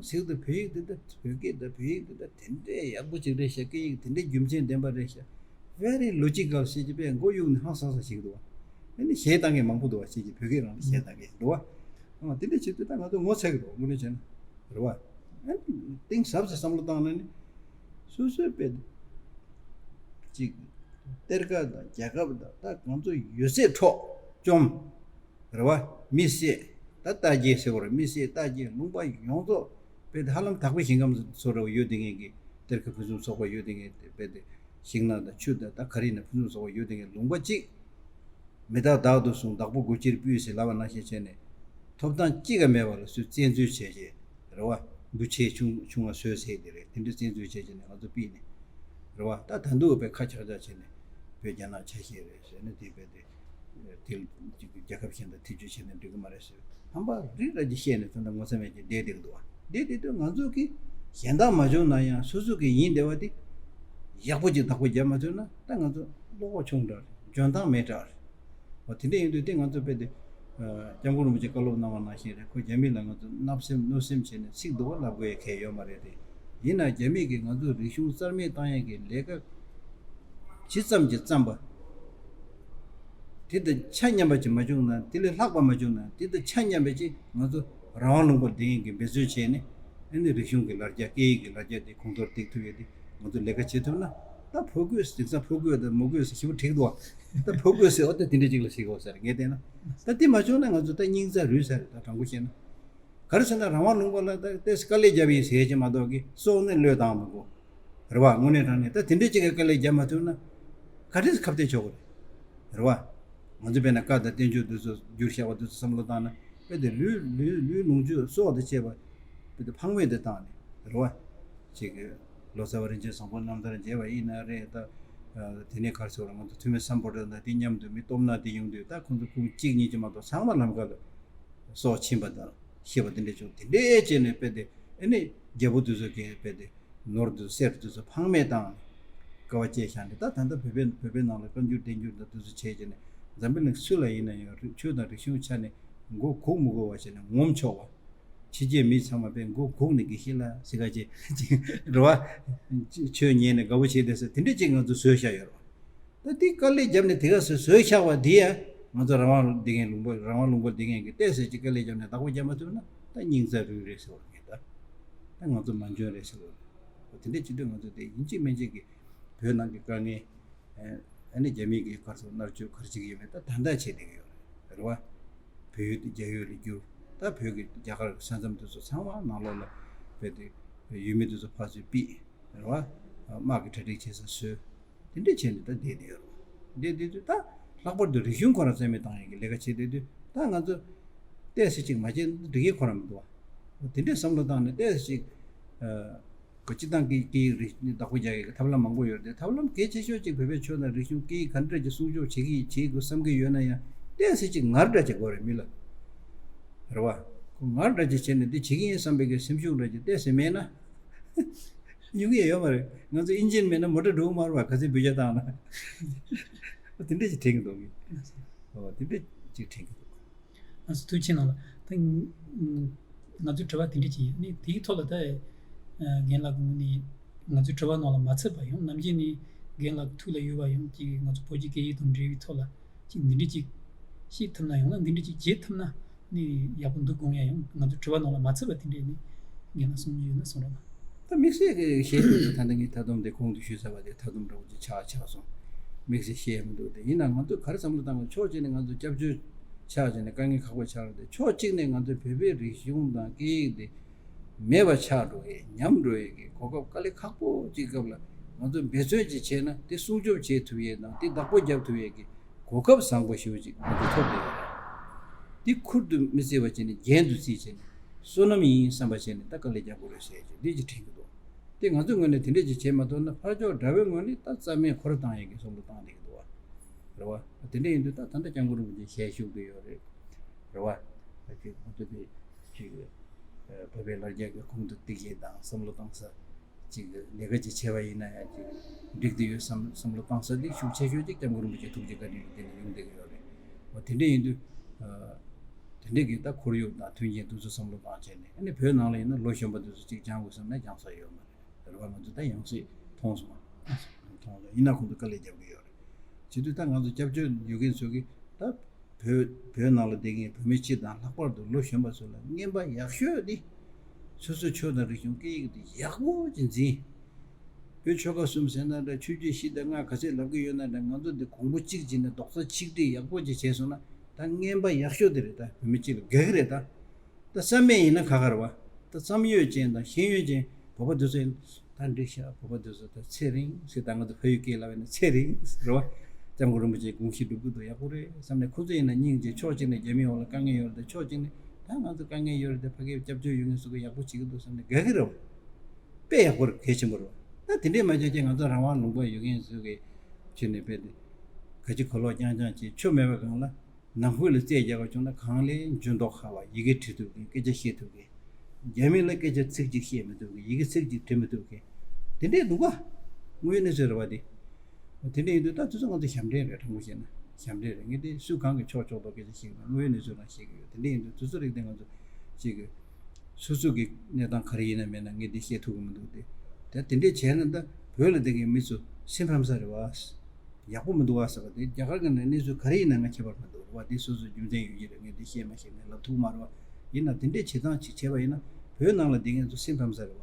ཟེར་གྱི་འདུག་བོད་ཡིག་འདི་ད་བོད་སྐད་ད་བོད་ཡིག་འདི་ད་དེ་འདྲའི་ཡག་པོ་ཅིག་རེད་ཤག་སྐད་ཡིག་དེ་འདྲའི་རྒྱུ་མཚན་ལྡན་པ་རེད་ཤག Very logical ཞེས་ཀྱི་དཔེ་མགོ་གཡུག་ནས་ཧང་སང་སང་བྱེད་ཀྱི་འདུག་བ། ཨ་ནི་གཞས་བཏང་མཁན་མང་པོ་འདུག་བ། ཅིག་གིས་བོད་སྐད་རང་ལ་གཞས་བཏང་མཁན་འདུག་བ། ཨ་དེ་འདྲ་བྱེད་དུས་ད་ང་ཚོ་ངོ་ཚ་གི་འདུག་དངོས་གནས་བྱས་ན་རེད་བ། གཏིང་ཟབ་ཟེར་བསམ་བློ་བཏང་ན་ནི། སོ་སོའི་དཔེ་གཅིག་གཏེར་ཁ་དང་རྒྱལ་ཁབ་དང་ད་ང་ཚོ་ཡོད་ཚད་འཕྲོག་བཅོམ། རེད་བ། མི་བསད། ད་ལྟ་རྒྱལ་ཟེར་བ་རེད། མི་བསད་ལྟ་རྒྱལ་ལུང་པ་ཡོངས་རྫོགས་དཔེ་དེ་ཧ་ལམ་དྭགས་པོའི་ཞིང་ཁམས་སུ་རེད་བ། ཡོད་དེ་ངེད་ཀྱི་གཏེར་ཁ་ཕུན་སུམ་ཚོགས་པ་ཡོད་དེ་ངེད་དེ་དཔེ་དེ་ཤིང་ནགས་དང་ཆུ་དང་ད་ག་རེ་ཡིན་ན་ཕུན་སུམ་ཚོགས་པ་ཡོད་དེ་ངེད་ལུང་པ་གཅིག་མི་རྟག་བདག་ཏུ་བཟུང་བདག་པོ་དགུ་ཕྱིར་ཕུལ་ཟེར་ལབ་པ་ནང་བཞིན་བྱས་ནས་ཐོབ་ཐང་གཅིག་ཀ་མེད་པ་ལ་སུས་བཙན་འཛུལ་བྱས་བྱས་རེད་བ། འབུ་ཆེ་ཆུང་ཆུང་བ་བཟོས་ཟེར་དེ་རེད། དེ་འདྲ་བཙན་འཛུལ་བྱས་བྱས་ནས་ང་ཚོ་ཕུད་ནས་རེད་བ། ད་ད་དུང་དཔེ་ཁ་ཆག་ཆག་བྱས་ནས་བོད་རྒྱ་ནག་ཆ་ཤས་རེད་ཟེར་ནས་དེ་དཔེ་དེ་དེ་རྒྱལ་ཁབ་གཞན་དང་ཐེ་བྱུས་བྱས་ནས་འགྲིག་གི་མ་རེད་ཟེར། ཧམ་པ་རི་ར་ཅིག་བཤད་ནས་ད་ལྟ་ངོ་ཚ་མེད་ཀྱི་བསྡད་བསྡད་ཀྱི་འདུག་བ། བསྡད་བསྡད་དུས་ང་ཚོ་གི་གཞན་དག་མ་བྱུང་ན་ཡང་སོ་སོ་གི་ཡིན་བསྡད་པ་དེ་ཡག་པོ་ཅིག་བདག་པོ་རྒྱབ་མ་ཐུབ་ན་ད་ང་ཚོ་བློ་ཁོག་ཆུང་དྲགས་རེད། འཇོན་ཐང་མེད་དྲགས་རེད། འོ་དེ་འདྲ་ཡིན་དུས་དེ་ང་ཚོ་དཔེ་དེ་སྐྱབས་མགོན་རིན་པོ་ཆེ་བཀའ་སློབ་གནང་བ་ནང་བཞིན་རེད། ཁོ་རྒྱ་མི་ལ་ང་ཚོ་བརྣབ་སེམས་གནོད་སེམས་བྱས་ནས་ཚིག་སྡུག་པ་ལབ་དགོས་ཡ་གལ་ཡོད་མ་རེད་དེ། ཡིན་ན་རྒྱ་མི་གིས་ང་ཚོ་རིག་གཞུང་རྩ་མེད་བཏང་ཡ་གི་ལས་ཀ་ཇི་ཙམ་གྱིས་བརྩམས་པ། དེ་དང་ཆ་མཉམ་པ་ཅིག་མ་བྱུང་ན། དེ་ལས་ལྷག་པ་མ་བྱུང་ན། དེ་དང་ཆ་མཉམ་པ་ཅིག་ང་ཚོ་རང་དབང་ལུང་པར་བསྡད་མཁན་གྱི་འབད་བརྩོན་བྱས་ནས་ཨ་ནི་རིག་གཞུང་གི་ལ་རྒྱ་སྐད་ཡིག་གི་ལ་རྒྱ་དེ་གོང་མཐོར་འདེགས་ཐུབ་ཡ་དེ་ང་ཚོ་ལས་ཀ་བྱེད་ཐུབ་ན། ད་ཕོ་རྒོད་དེང་སང་ཕོ་རྒོད་དང་མོ་རྒོད་ཟེར་ཞེ་པོ་འགྲིག་འདུག་བ། ད་ཕོ་རྒོད་ཟེར་འོ་ད་དེ་འདྲ་ཅིག་ལ་ཞིག་འོ་ཟེར་ངས་བལྟས་ན། ད་དེ་མ་བྱུང་ན་ང་ཚོ་ད་སྙིང་རྩ་རུལ་ས་རེད། ད་དྲང་པོ་བཤད་ན། ག་རེ་ཟེར་ན་རང་དབང་ལུང་པ་ལ་ད་ཏོག་ཙམ་དཀའ་ལས་བརྒྱབ་ཡིན་ཟེར་གྱི་མ་གཏོགས་ཀྱི་སྲོག་ནི་བློས་བཏང་མི་དགོས། རེད་བ། དངོས་གནས་དྲང་གནས་ད་དེ་འདྲས་ཅིག་གི་དཀའ་ལས་བརྒྱབ་མ་ཐུབ་ན་ག་འདྲས་ཁ་གཏད་གཅོག་གི་རེད། རེད་བ། ང་ཚོ་དཔེར་ན་བཀའ་དང་བསྟན་བཅོས་འདི་ཚོ་བསྒྱུར་བཞག་པ་འདི་ཚོ་བསམ་བློ་བཏང་ན་དཔེ་དེ་ལུས་ལུས་ལུས་ལོངས་སྤྱོད་སྲོག་དང་བཅས་པ་དཔེ་དེ་ཕངས་མེད་དུ་བཏང་ནས་རེད་བ། ཅིག་གི་ལོ་ཙཱ་བ་རིན་ཆེན་བཟང་པོ་རྣམ་ཐར་མཇལ་བ་ཡིན་ན་རེད། ད་དེ་ནས་ག་རེ་ཟེར་བ་ང་ཚོ་ཐུ་མི་སམ་བྷོ་ཊ་དང་དེ་མཉམ་དུ་མི་སྟོབས་ན་དེ་ཡོང་དུས་ད་ཁོང་ཚོ་ཁོང་གཅིག་གཉིས་ཀྱི་མ་གཏོགས་ཚང་མ་ལམ་ཁ་ལ་སྲོག་ཕྱིན་པ་དང་ཤི་བ་དེ་འདྲས་བྱུང་། དེ་འདྲས་བྱས་ནས་དཔེ་དེ་ཨ་ནི་རྒྱལ་པོ་དེ་ཚོ་གིས་དཔེ་དེ་ནོར་དེ་ཚོ་གསེར་དེ་ཚོ་ཕངས་མེད་བཏང་ནས་དཀའ་བ་སྤྱད་བཞག་ནས། ད་ད་ལྟ་བོད་པའི་བོད་པའི་ནང་ལ་བཀའ་འགྱུར་བསྟན་འགྱུར་དང་དེ་ཚོ་བྱས་བྱས་ནས་འཛམ་བུ་གླིང་སུ་ལ་ཡིན་ན་ཡང་རིག་ཆོས་དང་རིག་གཞུང་ཆ་ནས་མགོ་སྒུར་མི་དགོས་པ་བྱས་ནས་ངོམ་ཆོག་པ། ཕྱི་རྒྱལ་མི་ཚང་མ་དཔེ་མགོ་སྒུར་ནས་དགེ་བཤེས་ལགས་ཟེར་ག་ཅིག་རེད་བ། ཆོས་ཉན་ནས་དགའ་བོ་བྱས་བསྡད་ས་དེ་འདྲས་ཅིག་ང་ཚོ་བཟོས་བཞག་ཡོད་རེད་བ། ད་འདི་དཀའ་ལས་བརྒྱབ་ནས་དེ་ག་ཚོད་བཟོས་བཞག་པ་འདི་ཡང་ང་ཚོ་རང་དབང་བསྡད་མཁན་ལུང་པ་རང་དབང་ལུང་པ་བསྡད་མཁན་གྱི་ཏོག་ཙམ་ཅིག་དཀའ་ལས་བརྒྱབ་ནས་བདག་པོ་རྒྱབ་མ་ཐུབ་ན་ད་སྙིང་རྩ་རུལ་རེད་ཟེར་བ་རེད། ད་ད་ང་ཚོ་མ་འཇོན་རེད་ཟེར་བ་རེད། དེ་འདྲ་བྱེད་དུས་ང་ཚོ་དེ་ཡིན་གཅིག་མིན་གཅིག་གི་བོད་ནང་གི་དཀའ་ངལ་ཨ་ནི་རྒྱ་མི་གི་ག་རེ་ཟེར་མནར་གཅོད་ག་རེ་བྱེད་ཀྱི་ཡོད་མེད་ད་ད་ལྟ་བྱེད་བསྡད་ཀྱི་ཡོད་རེད་བ། བོད་ཡུལ་དེ་རྒྱ་ཡུལ་ལ་བསྒྱུར། ད་བོད་ཀྱི་རྒྱ་གར་གྱི་ས་མཚམས་དེ་ཚོ་ཚང་མ་ནང་ལོགས་ལ་བོད་དེ་ཡུལ་མི་དེ་ཚོ་ཕར་ཚུར་ཕུད་རེད་བ། དམག་གི་གྲ་སྒྲིག་བྱེད་ས་བཟོས། དེ་འདྲས་བྱས་ནས་ད་བསྡད་བསྡད་ཡོད་རེད། བསྡད་བསྡད་དུས་ད་ལྷག་པར་དུ་རིག་གཞུང་ཁོ་རང་རྩ་མེད་བཏང་ཡག་གི་ལས་ཀ་བྱེད་བསྡད་དུས་ད་ང་ཚོ་ཏོག་ཙམ་ཅིག་མ་བྱས་ན་འགྲིག་གི་ཁོ་རང་མི་འདུག་བ། དེ་འདྲས་བསམ་བློ་བཏང་ནས་ཏོག་ཙམ་ཅིག་ཨ། སྤྱིར་བཏང་གི་སྐད་ཡིག་རིག་གནས་བདག་པོ་རྒྱག་ཡག་གི་ཐབས་ལམ་མང་པོ་ཡོད་རེད་དེ། ཐབས་ལམ་གལ་ཆེ་ཤོས་ཅིག་བོད་པའི་ཆོས་དང་རིག་གཞུང་སྐད་ཡིག་ག་འདྲ་ཅིག་སྲུང་སྐྱོབ་བྱེད་ཀྱི་བྱེད་དགོས་བསམ་གྱི་ཡོད་ན་ཡང་ཏོག་ཙམ་ཅིག་ངར་འདྲ་ཅིག་དགོས་རེད་མི་ལ། རེད་བ། ཁོ་ངར་འདྲ་ཅིག་བྱས་ནས་འདི་བྱེད་ཀྱི་ཡིན་བསམ་པའི་གི་སེམས་ཤུགས་འདྲ་ཅིག་ཏོག་ཙམ་མེད་ན། ཡོང་གི་ཡོད་མ་རེད། ང་ཚོ་ཨིན་ཇིན་མེད་ན་མོ་ཊ་འགྲོ་གི་མ་རེད་བ། ག་ཚོད་འབུད་རྒྱག་བཏང་ན། དེ་འདྲ་ཅིག་དྲན་གྱི་འདུག་གི། ཨོ་དེ་འདྲ་ཅིག་དྲན་གྱི་འདུག་ང་ཚོ་ཐུགས་ཆེ་གནང་ལ། ད་ང་ཚོའི་དྲི་བ་དེ་འདྲ་ཅིག་ཡིན། ཨ་ནི་དེའི་ཐོག་ལ་ད་རྒན་ལགས་ཀྱི་ངོས་ནས་ང་ཚོའི་དྲི་བ་ནང་ལ་མ་ཚུད་པ་ཡང་ནམ་རྒྱུན་ནས་རྒན་ལགས་ཀྱི་ཐུགས་ལ་ཡོད་པ་ཡང་ཅིག་ང་ཚོ་བོད་ཀྱི་སྐད་ཡིག་དང་འབྲེལ་བའི་ཐོག་ལ་ཅིག་འདི་འདྲ་ཅིག་བཤད་ཐུབ་ན་ཡང་ན་འདི་འདྲ་ཅིག་བྱེད་ཐུབ་ན་ནི་ཡག་པོ་འདུག་དགོངས་ཡ་ཡང་ང་ཚོའི་དྲི་བ་ནང་ལ་མ་ཚུད་པ་དེ་འདྲ་ནི་རྒན་ལགས་གསུང་རྒྱུ་ཡོད་ན་གསུང་རོགས་གནང་། ད་དམིགས་བསལ་གྱི་བཤད་རྒྱུ་ད་ལྟ་ངས་མཐའ་སྡོམ་དེ་གོང་དུ་ཞུས་ཚར་བ་དེ་མཐའ་སྡོམ་འདྲ་བོ་ཅིག་ཆགས་ཆགས་སོང་། དམིགས་བསལ་བཤད་ཡ་མི་འདུག་དེ་ཡིན་ན་ང་ཚོས་ག་རེ་བསམ་བློ་བཏང་དགོས། ཕྱོགས་གཅིག་ནས་ང་ཚོ་སྐྱབས་བཅོལ་ཆགས་བྱས་ནས་དཀའ་ངལ་ཁག་པོ་ཆགས་རེད་དེ། ཕྱོགས་གཅིག་ནས་ང་ཚོའི་བོད་པའི་རིག་གཞུང་དང་སྐད་ཡིག་དེ་མེད་པ་ཆགས་འགྲོ་ཡས་ཉམས་འགྲོ་ཡས་ཀྱི་གོ་སྐབས་དཀའ་ལས་ཁག་པོ་ཅིག་སྐབས་ལ་ང་ཚོས་འབད་བརྩོན་ཅིག་བྱས་ན་དེ་སྲུང་སྐྱོབ་བྱེད་ཐུབ་ཡས་དང་དེ་བདག་པོ་རྒྱབ་ཐུབ་ཡས་ཀྱི་གོ་སྐབས་བཟང་པོ་ཞེ་པོ་ཅིག་ང་ཚོ་ཐོབ་བསྡད་ཡོད་རེད། འདི་ཁུར་དུ་མི་བརྩི་བ་བྱས་ནས་རྒྱན་དུ་བརྩིས་བྱས་ནས་བསོད་ནམས་ཡིན་བསམ་པ་བྱས་ནས་ད་དཀའ་ལས་རྒྱག་དགོས་རེད་ཟེར་གྱི་འདི་ཅིག་དྲན་གྱི་འདུག་དེ་ང་ཚོའི་ངོས་ནས་དེ་འདྲས་ཅིག་བྱས་མ་ཐུབ་ན་ཕར་ཕྱོགས་དགྲ་བོའི་ངོས་ནས་ད་རྩ་མེད་ཁོ་ར་བཏང་ཡས་ཀྱི་བསམ་བློ་བཏང་བསྡད་ཀྱི་འདུག་བ། རེད་བ། དེ་འདྲས་ཡིན་དུས་ད་ད་ལྟ་སྐྱབས་མགོན་རིན་པོ་ཆེ་ཞལ་བཞུགས་བསྡད་ཡོད་རེད། རེད་བ། ད་ཅིག་ང་ཚོ་གི་ཅིག་བོད་པའི་ལ་རྒྱ་གི་གོང་དུ་བཏེགས་ཡས་དང་བསམ་བློ་བཏང་ས། ཅིག་ལས་ཀ་ཅིག་བྱས་པ་ཡིན་ན་ཡང་ཅིག་འགྲིག་བསྡད་ཡོད་བསམ་བསམ་བློ་བཏང་ས་འདི་ཤུགས་ཆེ་ཤོས་ཅིག་སྐྱབས་མགོན་རིན་པོ་ཆེ་ཐུགས་རྗེ་བཀའ་དྲིན་ལ་བརྟེན་ནས་ཡོང་བསྡད་ཀྱི་ཡོད་རེད། འོ་དེ་འདྲ་ཡིན་དུས། དེ་འདྲ་གི་ད་ཁོར་ཡུག་དང་མཐུན་རྐྱེན་དེ་ཚོ་བསམ་བློ་བཏང་བྱས་ནས་ཨ་ནི་བོད་ནང་ལ་ཡིན་ན་ལོ་གཞོན་པ་དེ་ཚོ་ཅིག་སྦྱང་དགོས་བསམ་ན་སྦྱང་ས་ཡོད་མ་རེད། རེད་བ། ང་ཚོ་ད་ཡང་སྲིད་མཐོང་སོང་། མཐོང་སོང་ཡིན་ན་ཁོང་ཚོ་དཀའ་ལས་རྒྱབ་ཀྱི་ཡོད་རེད། བྱེད་དུས་ད་ང་ཚོ་སྐྱབས་བཅོལ་ཡོད་མཁན་ཚོ་གིས་ད་བོད་བོད་ནང་ལ་བསྡད་མཁན་བོད་མི་སྤྱི་དང་ལྷག་པར་དུ་ལོ་གཞོན་པ་ཚོ་ལ་རྔན་པ་ཡག་ཤོས་འདི་ སོ་སོའི་ཆོས་དང་རིག་གཞུང་སྐད་ཡིག་དེ་ཡག་པོ་ཅིག་འཛིན། བོད་ཆོལ་ཁ་གསུམ་ཟེར་ན་འདྲ། ཆོས་བརྒྱུད་བཞི་དང་ལྔ་ག་ཚད་ལབ་ཀྱི་ཡོད་ན་འདྲ། ང་ཚོ་འདི་གོང་བུ་གཅིག་བྱས་ནས་རྡོག་རྩ་ཆིག་སྒྲིལ་ཡག་པོ་ཅིག་བྱས་སོང་ན། ད་རྔན་པ་ཡག་ཤོས་དེ་རེད། ད་བོད་མི་སྤྱི་ལ་དགའ་གི་རེད། ད་ད་བསམ་མེད་ཡིན་ན་ཁ་ཁ་རེད་བ། ད་བསམ་ཡོད་ཅན་དང་ཤེས་ཡོན་ཅན་བོད་པ་དེ་ཚོ་ཡིན། ད་འགྲིག་ཤག་བོད་པ་དེ་ཚོ་ད་ཚེ་རིང་ཟེར། ད་ང་ཚོ་ཕ་ཡུལ་སྐད་ལབ་ཡིན་ན་ཚེ་རིང་ཟེར་བ། སྐྱབས་མགོན་རིན་པོ་ཆེའི་དགོངས་གཞི་སྒྲུབ་ཀྱི་འདུག་ཡག་པོ་རེད་བསམ་ནས། ཁོ་ཚོ་ཡིན་ན་སྙིང་རྗེ། ཕྱོགས་གཅིག་ནས་རྒྱ་མིའི་འོག་ལ་དཀའ་ངལ་ཡོད་རེད་དེ། ཕྱོགས་གཅིག་ནས་ད་ང་ཚོ་དཀའ་ངལ་ཡོད་རེད་དེ། ཕ་གིར་སྐྱབས་བཅོལ་ཡོང་མཁན་ཚོ་གིས་ཡག་པོ་བྱེད་ཀྱི་འདུག་བསམ་ནས་དགའ་གི་རེད་བ། དཔེ་ཡག་པོ་རེད། གལ་ཆེན་པོ་རེད་བ། ད་དེ་འདྲས་མ་བྱས་ཀྱི་ང་ཚོ་རང་དབང་ལུང་པ་ཡོད་མཁན་ཚོ་གིས་ཁྱོན་ནས་དཔེ་དེ་ག་ཅི་གོ་ལོག་རྐྱང་རྐྱང་བྱེད་ཆོ་མེད་པའི་སྒང་ལ། ནང་ཁུལ་ལ་རྩོད་རྒྱག་པ་བྱུང་ན་གང་ལས་འཇུ་མདོག་ཁ་བ། ཡི་གེ་བྲི་ཐུབ་མཁན། སྐད་ཆ་བཤད་ཐུབ་མཁན། རྒྱ་མི་ལ་སྐད་ཆ་ཚིག་གཅིག་བཤད་མི་ཐུབ་མཁན། ཡི་གེ་ཚིག་གཅིག་བྲི་མི་ཐུབ་མཁན། དེ་འདྲས་འདུག་ག་དངོས་ཡོད་གནས་ཚུལ་རེད་བ་དེ། དེ་འདྲས་ཡིན་དུས་ད་དུས་ཚོད་ང་ཚོ་ཞབས་འདྲེན་རེད། དྲང་པོ་བཤད་ན་ཞབས་འདྲེན་རེད། ངས་དེ་སུ་གང་གི་ཕྱོགས་ཕྱོགས་གཏོགས་སྐད་ཆ་བཤད་ཀྱི་མེད། དངོས་ཡོད་གནས་ཚུལ་རང་བཤད་ཀྱི་ཡོད། དེ་འདྲས་ཡིན་དུས་དུས་ཚོད་རིག་དེ་ང་ཚོ་ཅིག་གི་སོ་སོ་གི་གནས་སྟངས་ག་རེ་ཡིན་ན་མིན་ན་ངས་དེ་བཤད་ཐུབ་ཀྱི་མི་འདུག་སྟེ། ད་དེ་འདྲས་བྱས་ན་ད་བོད་ལ་བསྡད་མཁན་མི་ཚོ་སེམས་ཕམ་ས་རེད་བ། ཡག་པོ་མི་འདུག་བ་ཟེར་བ་དེ། རྒྱ་གར་གྱི་ནང་གནས་ཚུལ་ག་རེ་ཡིན་ན་ང་ཁྱད་པར་མི་འདུག་རེད་བ། དེ་སོ་སོའི་རྒྱུ་མཚན་ཡོད་ཀྱི་རེད། ངས་དེ་བཤད་མ་ཤེས། ངས་ལབ་ཐུབ་མ་རེད་བ། ཡིན་ན་དེ་འདྲས་བྱེད་སྟངས་ཅིག་བྱས་པ་ཡིན་ན་བོད་ནང་ལ་བསྡད་མཁན་ཚོ་སེམས་ཕམ་ས་རེད་བ།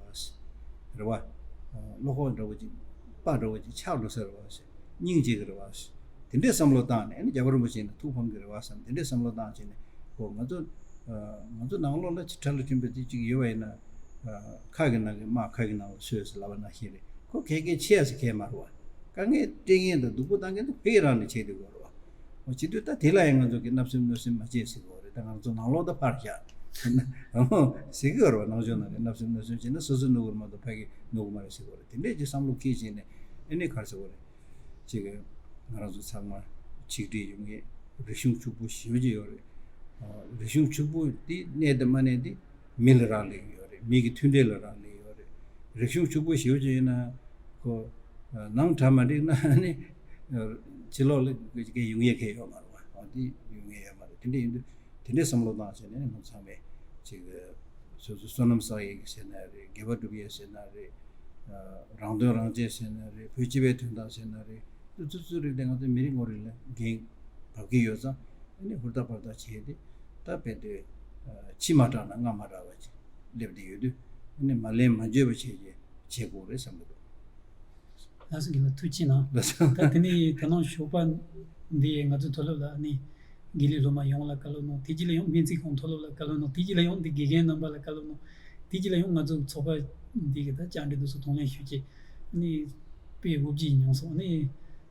རེད་བ། བློ་ཁོག་འདྲ་བོ་ཅིག་དཔའ་འདྲ་བོ་ཅིག་ཆགས་འགྲོ་ས་རེད་བ། སྙིང་རྗེ་གི་རེད་བ། དེ་འདྲས་བསམ་བློ་བཏང་ནས་ཨ་ནི་རྒྱལ་བ་རིན་པོ་ཆེ་ཡིན་ན་ཐུགས་ཕམ་གི་རེད་བ་བསམ། དེ་འདྲས་བསམ་བློ་བཏང་བྱས་ནས། ཁོ་ང་ཚོ་ང་ཚོ་ནང་ལོགས་ལ་ཅིག་ཁྲ་ལ་ཁྲིམས་པ་དེ་ཅིག་ཡོད་པ་ཡིན་ན། ཁ་གི་ནང་གི་དམག་ཁ་གི་ནང་ལ་སོས་ཟེར་ལབ་པ་ནང་བཞིན་རེད། ཁོ་གལ་གལ་ཆེ་ཡ་ཟེར་གལ་མ་རེད་བ། དཀའ་ངལ་སྤྲད་མཁན་དང་སྡུག་པོ་བཏང་མཁན་དེ་ཕ་གི་རང་ནས་བྱེད་སྡོད་དགོས་རེད་བ། འོ་བྱེད་དུས་ད་དེ་ལ་ཡང་ང་ཚོ་གི་བརྣབ་སེམས་གནོད་སེམས་མ་བྱེད་ཟེར་གི་ཡོད་རེད། ད་ང་ཚོ་ནང་ལོགས་ད་ཕར་བཞག་ཟེར་གི་ཡོད་རེད་བ། ནང་ཆོས་ནང་གི་བརྣབ་སེམས་གནོད་སེམས་བྱས་ན་སོ་སོ་ནོར་གི་རེད་མ་གཏོགས་ཕ་གི་ནོར་གི་མ་རེད་ཟེར་གི་ཡོད་རེད། དེ་འདྲས་ཀྱི་བསམ་བློ་འཁྱེར་བྱས་ནས་ཨ་ནི་ག་རེ་ཟེར་གི་ཡོད་རེད། ཅིག་གི་ང་རང་ཚོ་ཚང་མ་ཆིག་སྒྲིལ་ཡོང་ངེས། རིག་གཞུང་ཕྱུག་པོ་ཞེ་པོ་ཅིག་ཡོད་རེད། རིག་གཞུང་ཕྱུག་པོ་དེ་གནས་དང་མ་གནས་དེ་མི་ལ་རག་ལས་ཀྱི་ཡོད་རེད། མི་གི་མཐུན་སྒྲིལ་ལ་རག་ལས་ཀྱི་ཡོད་རེད། རིག་གཞུང་ཕྱུག་པོ་ཞེ་པོ་ཅིག་ཡིན་ན་ཁོ་ནང་གྲ་མ་འགྲིག་ན་ནི་ཕྱི་ལོགས་ལ་ག་གེ་ཡོང་ཡས་གང་ཡང་ཡོད་མ་རེད་བ། འོ་དེ་ཡོང་ཡས་ཡོད་མ་རེད། དེ་འདྲ་ཡིན་དུས། དེ་འདྲའི་བསམ་བློ་བཏང་བྱས་ནས་ང་ཚང་མས་ཅིག་སོ་སོ་བསོད་ནམས་བསགས་ཡས་ཀྱི་ཟེར་ན་རེད། དགེ་བ་སྒྲུབ་ཡས་ཟེར་ན་རེད། རང་དོན་རང་གཅེས་ཟེར་ན་རེད། བོད་སྤྱི་པའི་དོན་དག་ཟེར་ན་རེད། དེ་ཚོ་ཚོ་རིགས་དེ་ང་ཚོ་མི་རེ་ངོ་རེ་ལ་འགན་བབས་ཀྱི་ཡོད་ཙང་། ཨ་ནི་ཧུར་ཐག་ཧུར་ཐག་བྱས་ཏེ་ད་རྦད་དེ་ཕྱི་མ་དྲག་ན་སྔ་མ་དྲག་པ་ཅིག་སླེབས་བསྡད་ཡོད་དུས། ཨ་ནི་མ་ལན་མ་འཇལ་བ་བྱས་བྱས་བྱེད་དགོས་རེད་བསམ་གྱི་འདུག་ལགས་སོ། རྒན་ལགས་ཐུགས་རྗེ་གནང་། ལགས་སོ། ད་དེ་ནས་ད་ནང་ཞོགས་པ་འདི་ང་ཚོའི་མཐོ་སློབ་ལ་ཨ་ནི་དགེ་ལས་སློབ་མ་ཡོངས་ལ་བཀའ་སློབ་གནང་། དེ་རྗེས་ལ་ཡང་སྨན་རྩིས་ཁང་མཐོ་སློབ་ལ་བཀའ་སློབ་གནང་། དེ་རྗེས་ལ་ཡང་འདི་དགེ་རྒན་རྣམ་པ་ལ་བཀའ་སློབ་གནང་། དེ་རྗེས་ལ་ཡང་ང་ཚོ་ཚོགས་པ་འདི་གི་ད་བཅར་འདྲི་འདུག་སེ་གདོང་ལེན་ཞུས་རྗེས་ཨ་ནི་དཔེ་དབུ་བརྗིད་མྱོང་སོང་། ཨ་ནི་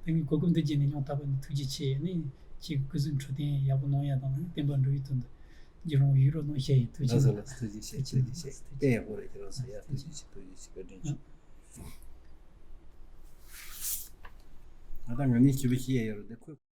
ད་ངས་གོ་སྐབས་འདི་བརྒྱུད་ནས་སྙིང་ཐག་པ་ནས་ཐུགས་རྗེ་ཆེ། ཨ་ནི་ཁྱེད་ཀྱི་སྐུ་གཟུགས་འཕྲོད་བསྟེན་ཡག་པོ་གནང་ཡ་དང་ཨ་ནི་བསྟན་པ་འགྲོ་ཡའི་དོན་དུ་རྒྱུན་རིང་ཡུན་རིང་གནང་བཞག་ཡིན། ཐུགས་རྗེ་ཆེ། ལགས་སོ། ལགས་སོ། ཐུགས་རྗེ་ཆེ། ཐུགས་རྗེ་ཆེ། དཔེ་ཡག་པོ་རེད། ཁྱེད་རང་ཚོ་ཡ། ཐུགས་རྗེ་ཆེ། ཐུགས་རྗེ་ཆེ། བཀའ་དྲིན་ཆེ། ང་དང་ང་གཉིས་ཞིབ་པོ་ཞིག་ཡ་ཡོད་རེད་དེ། ཁོས།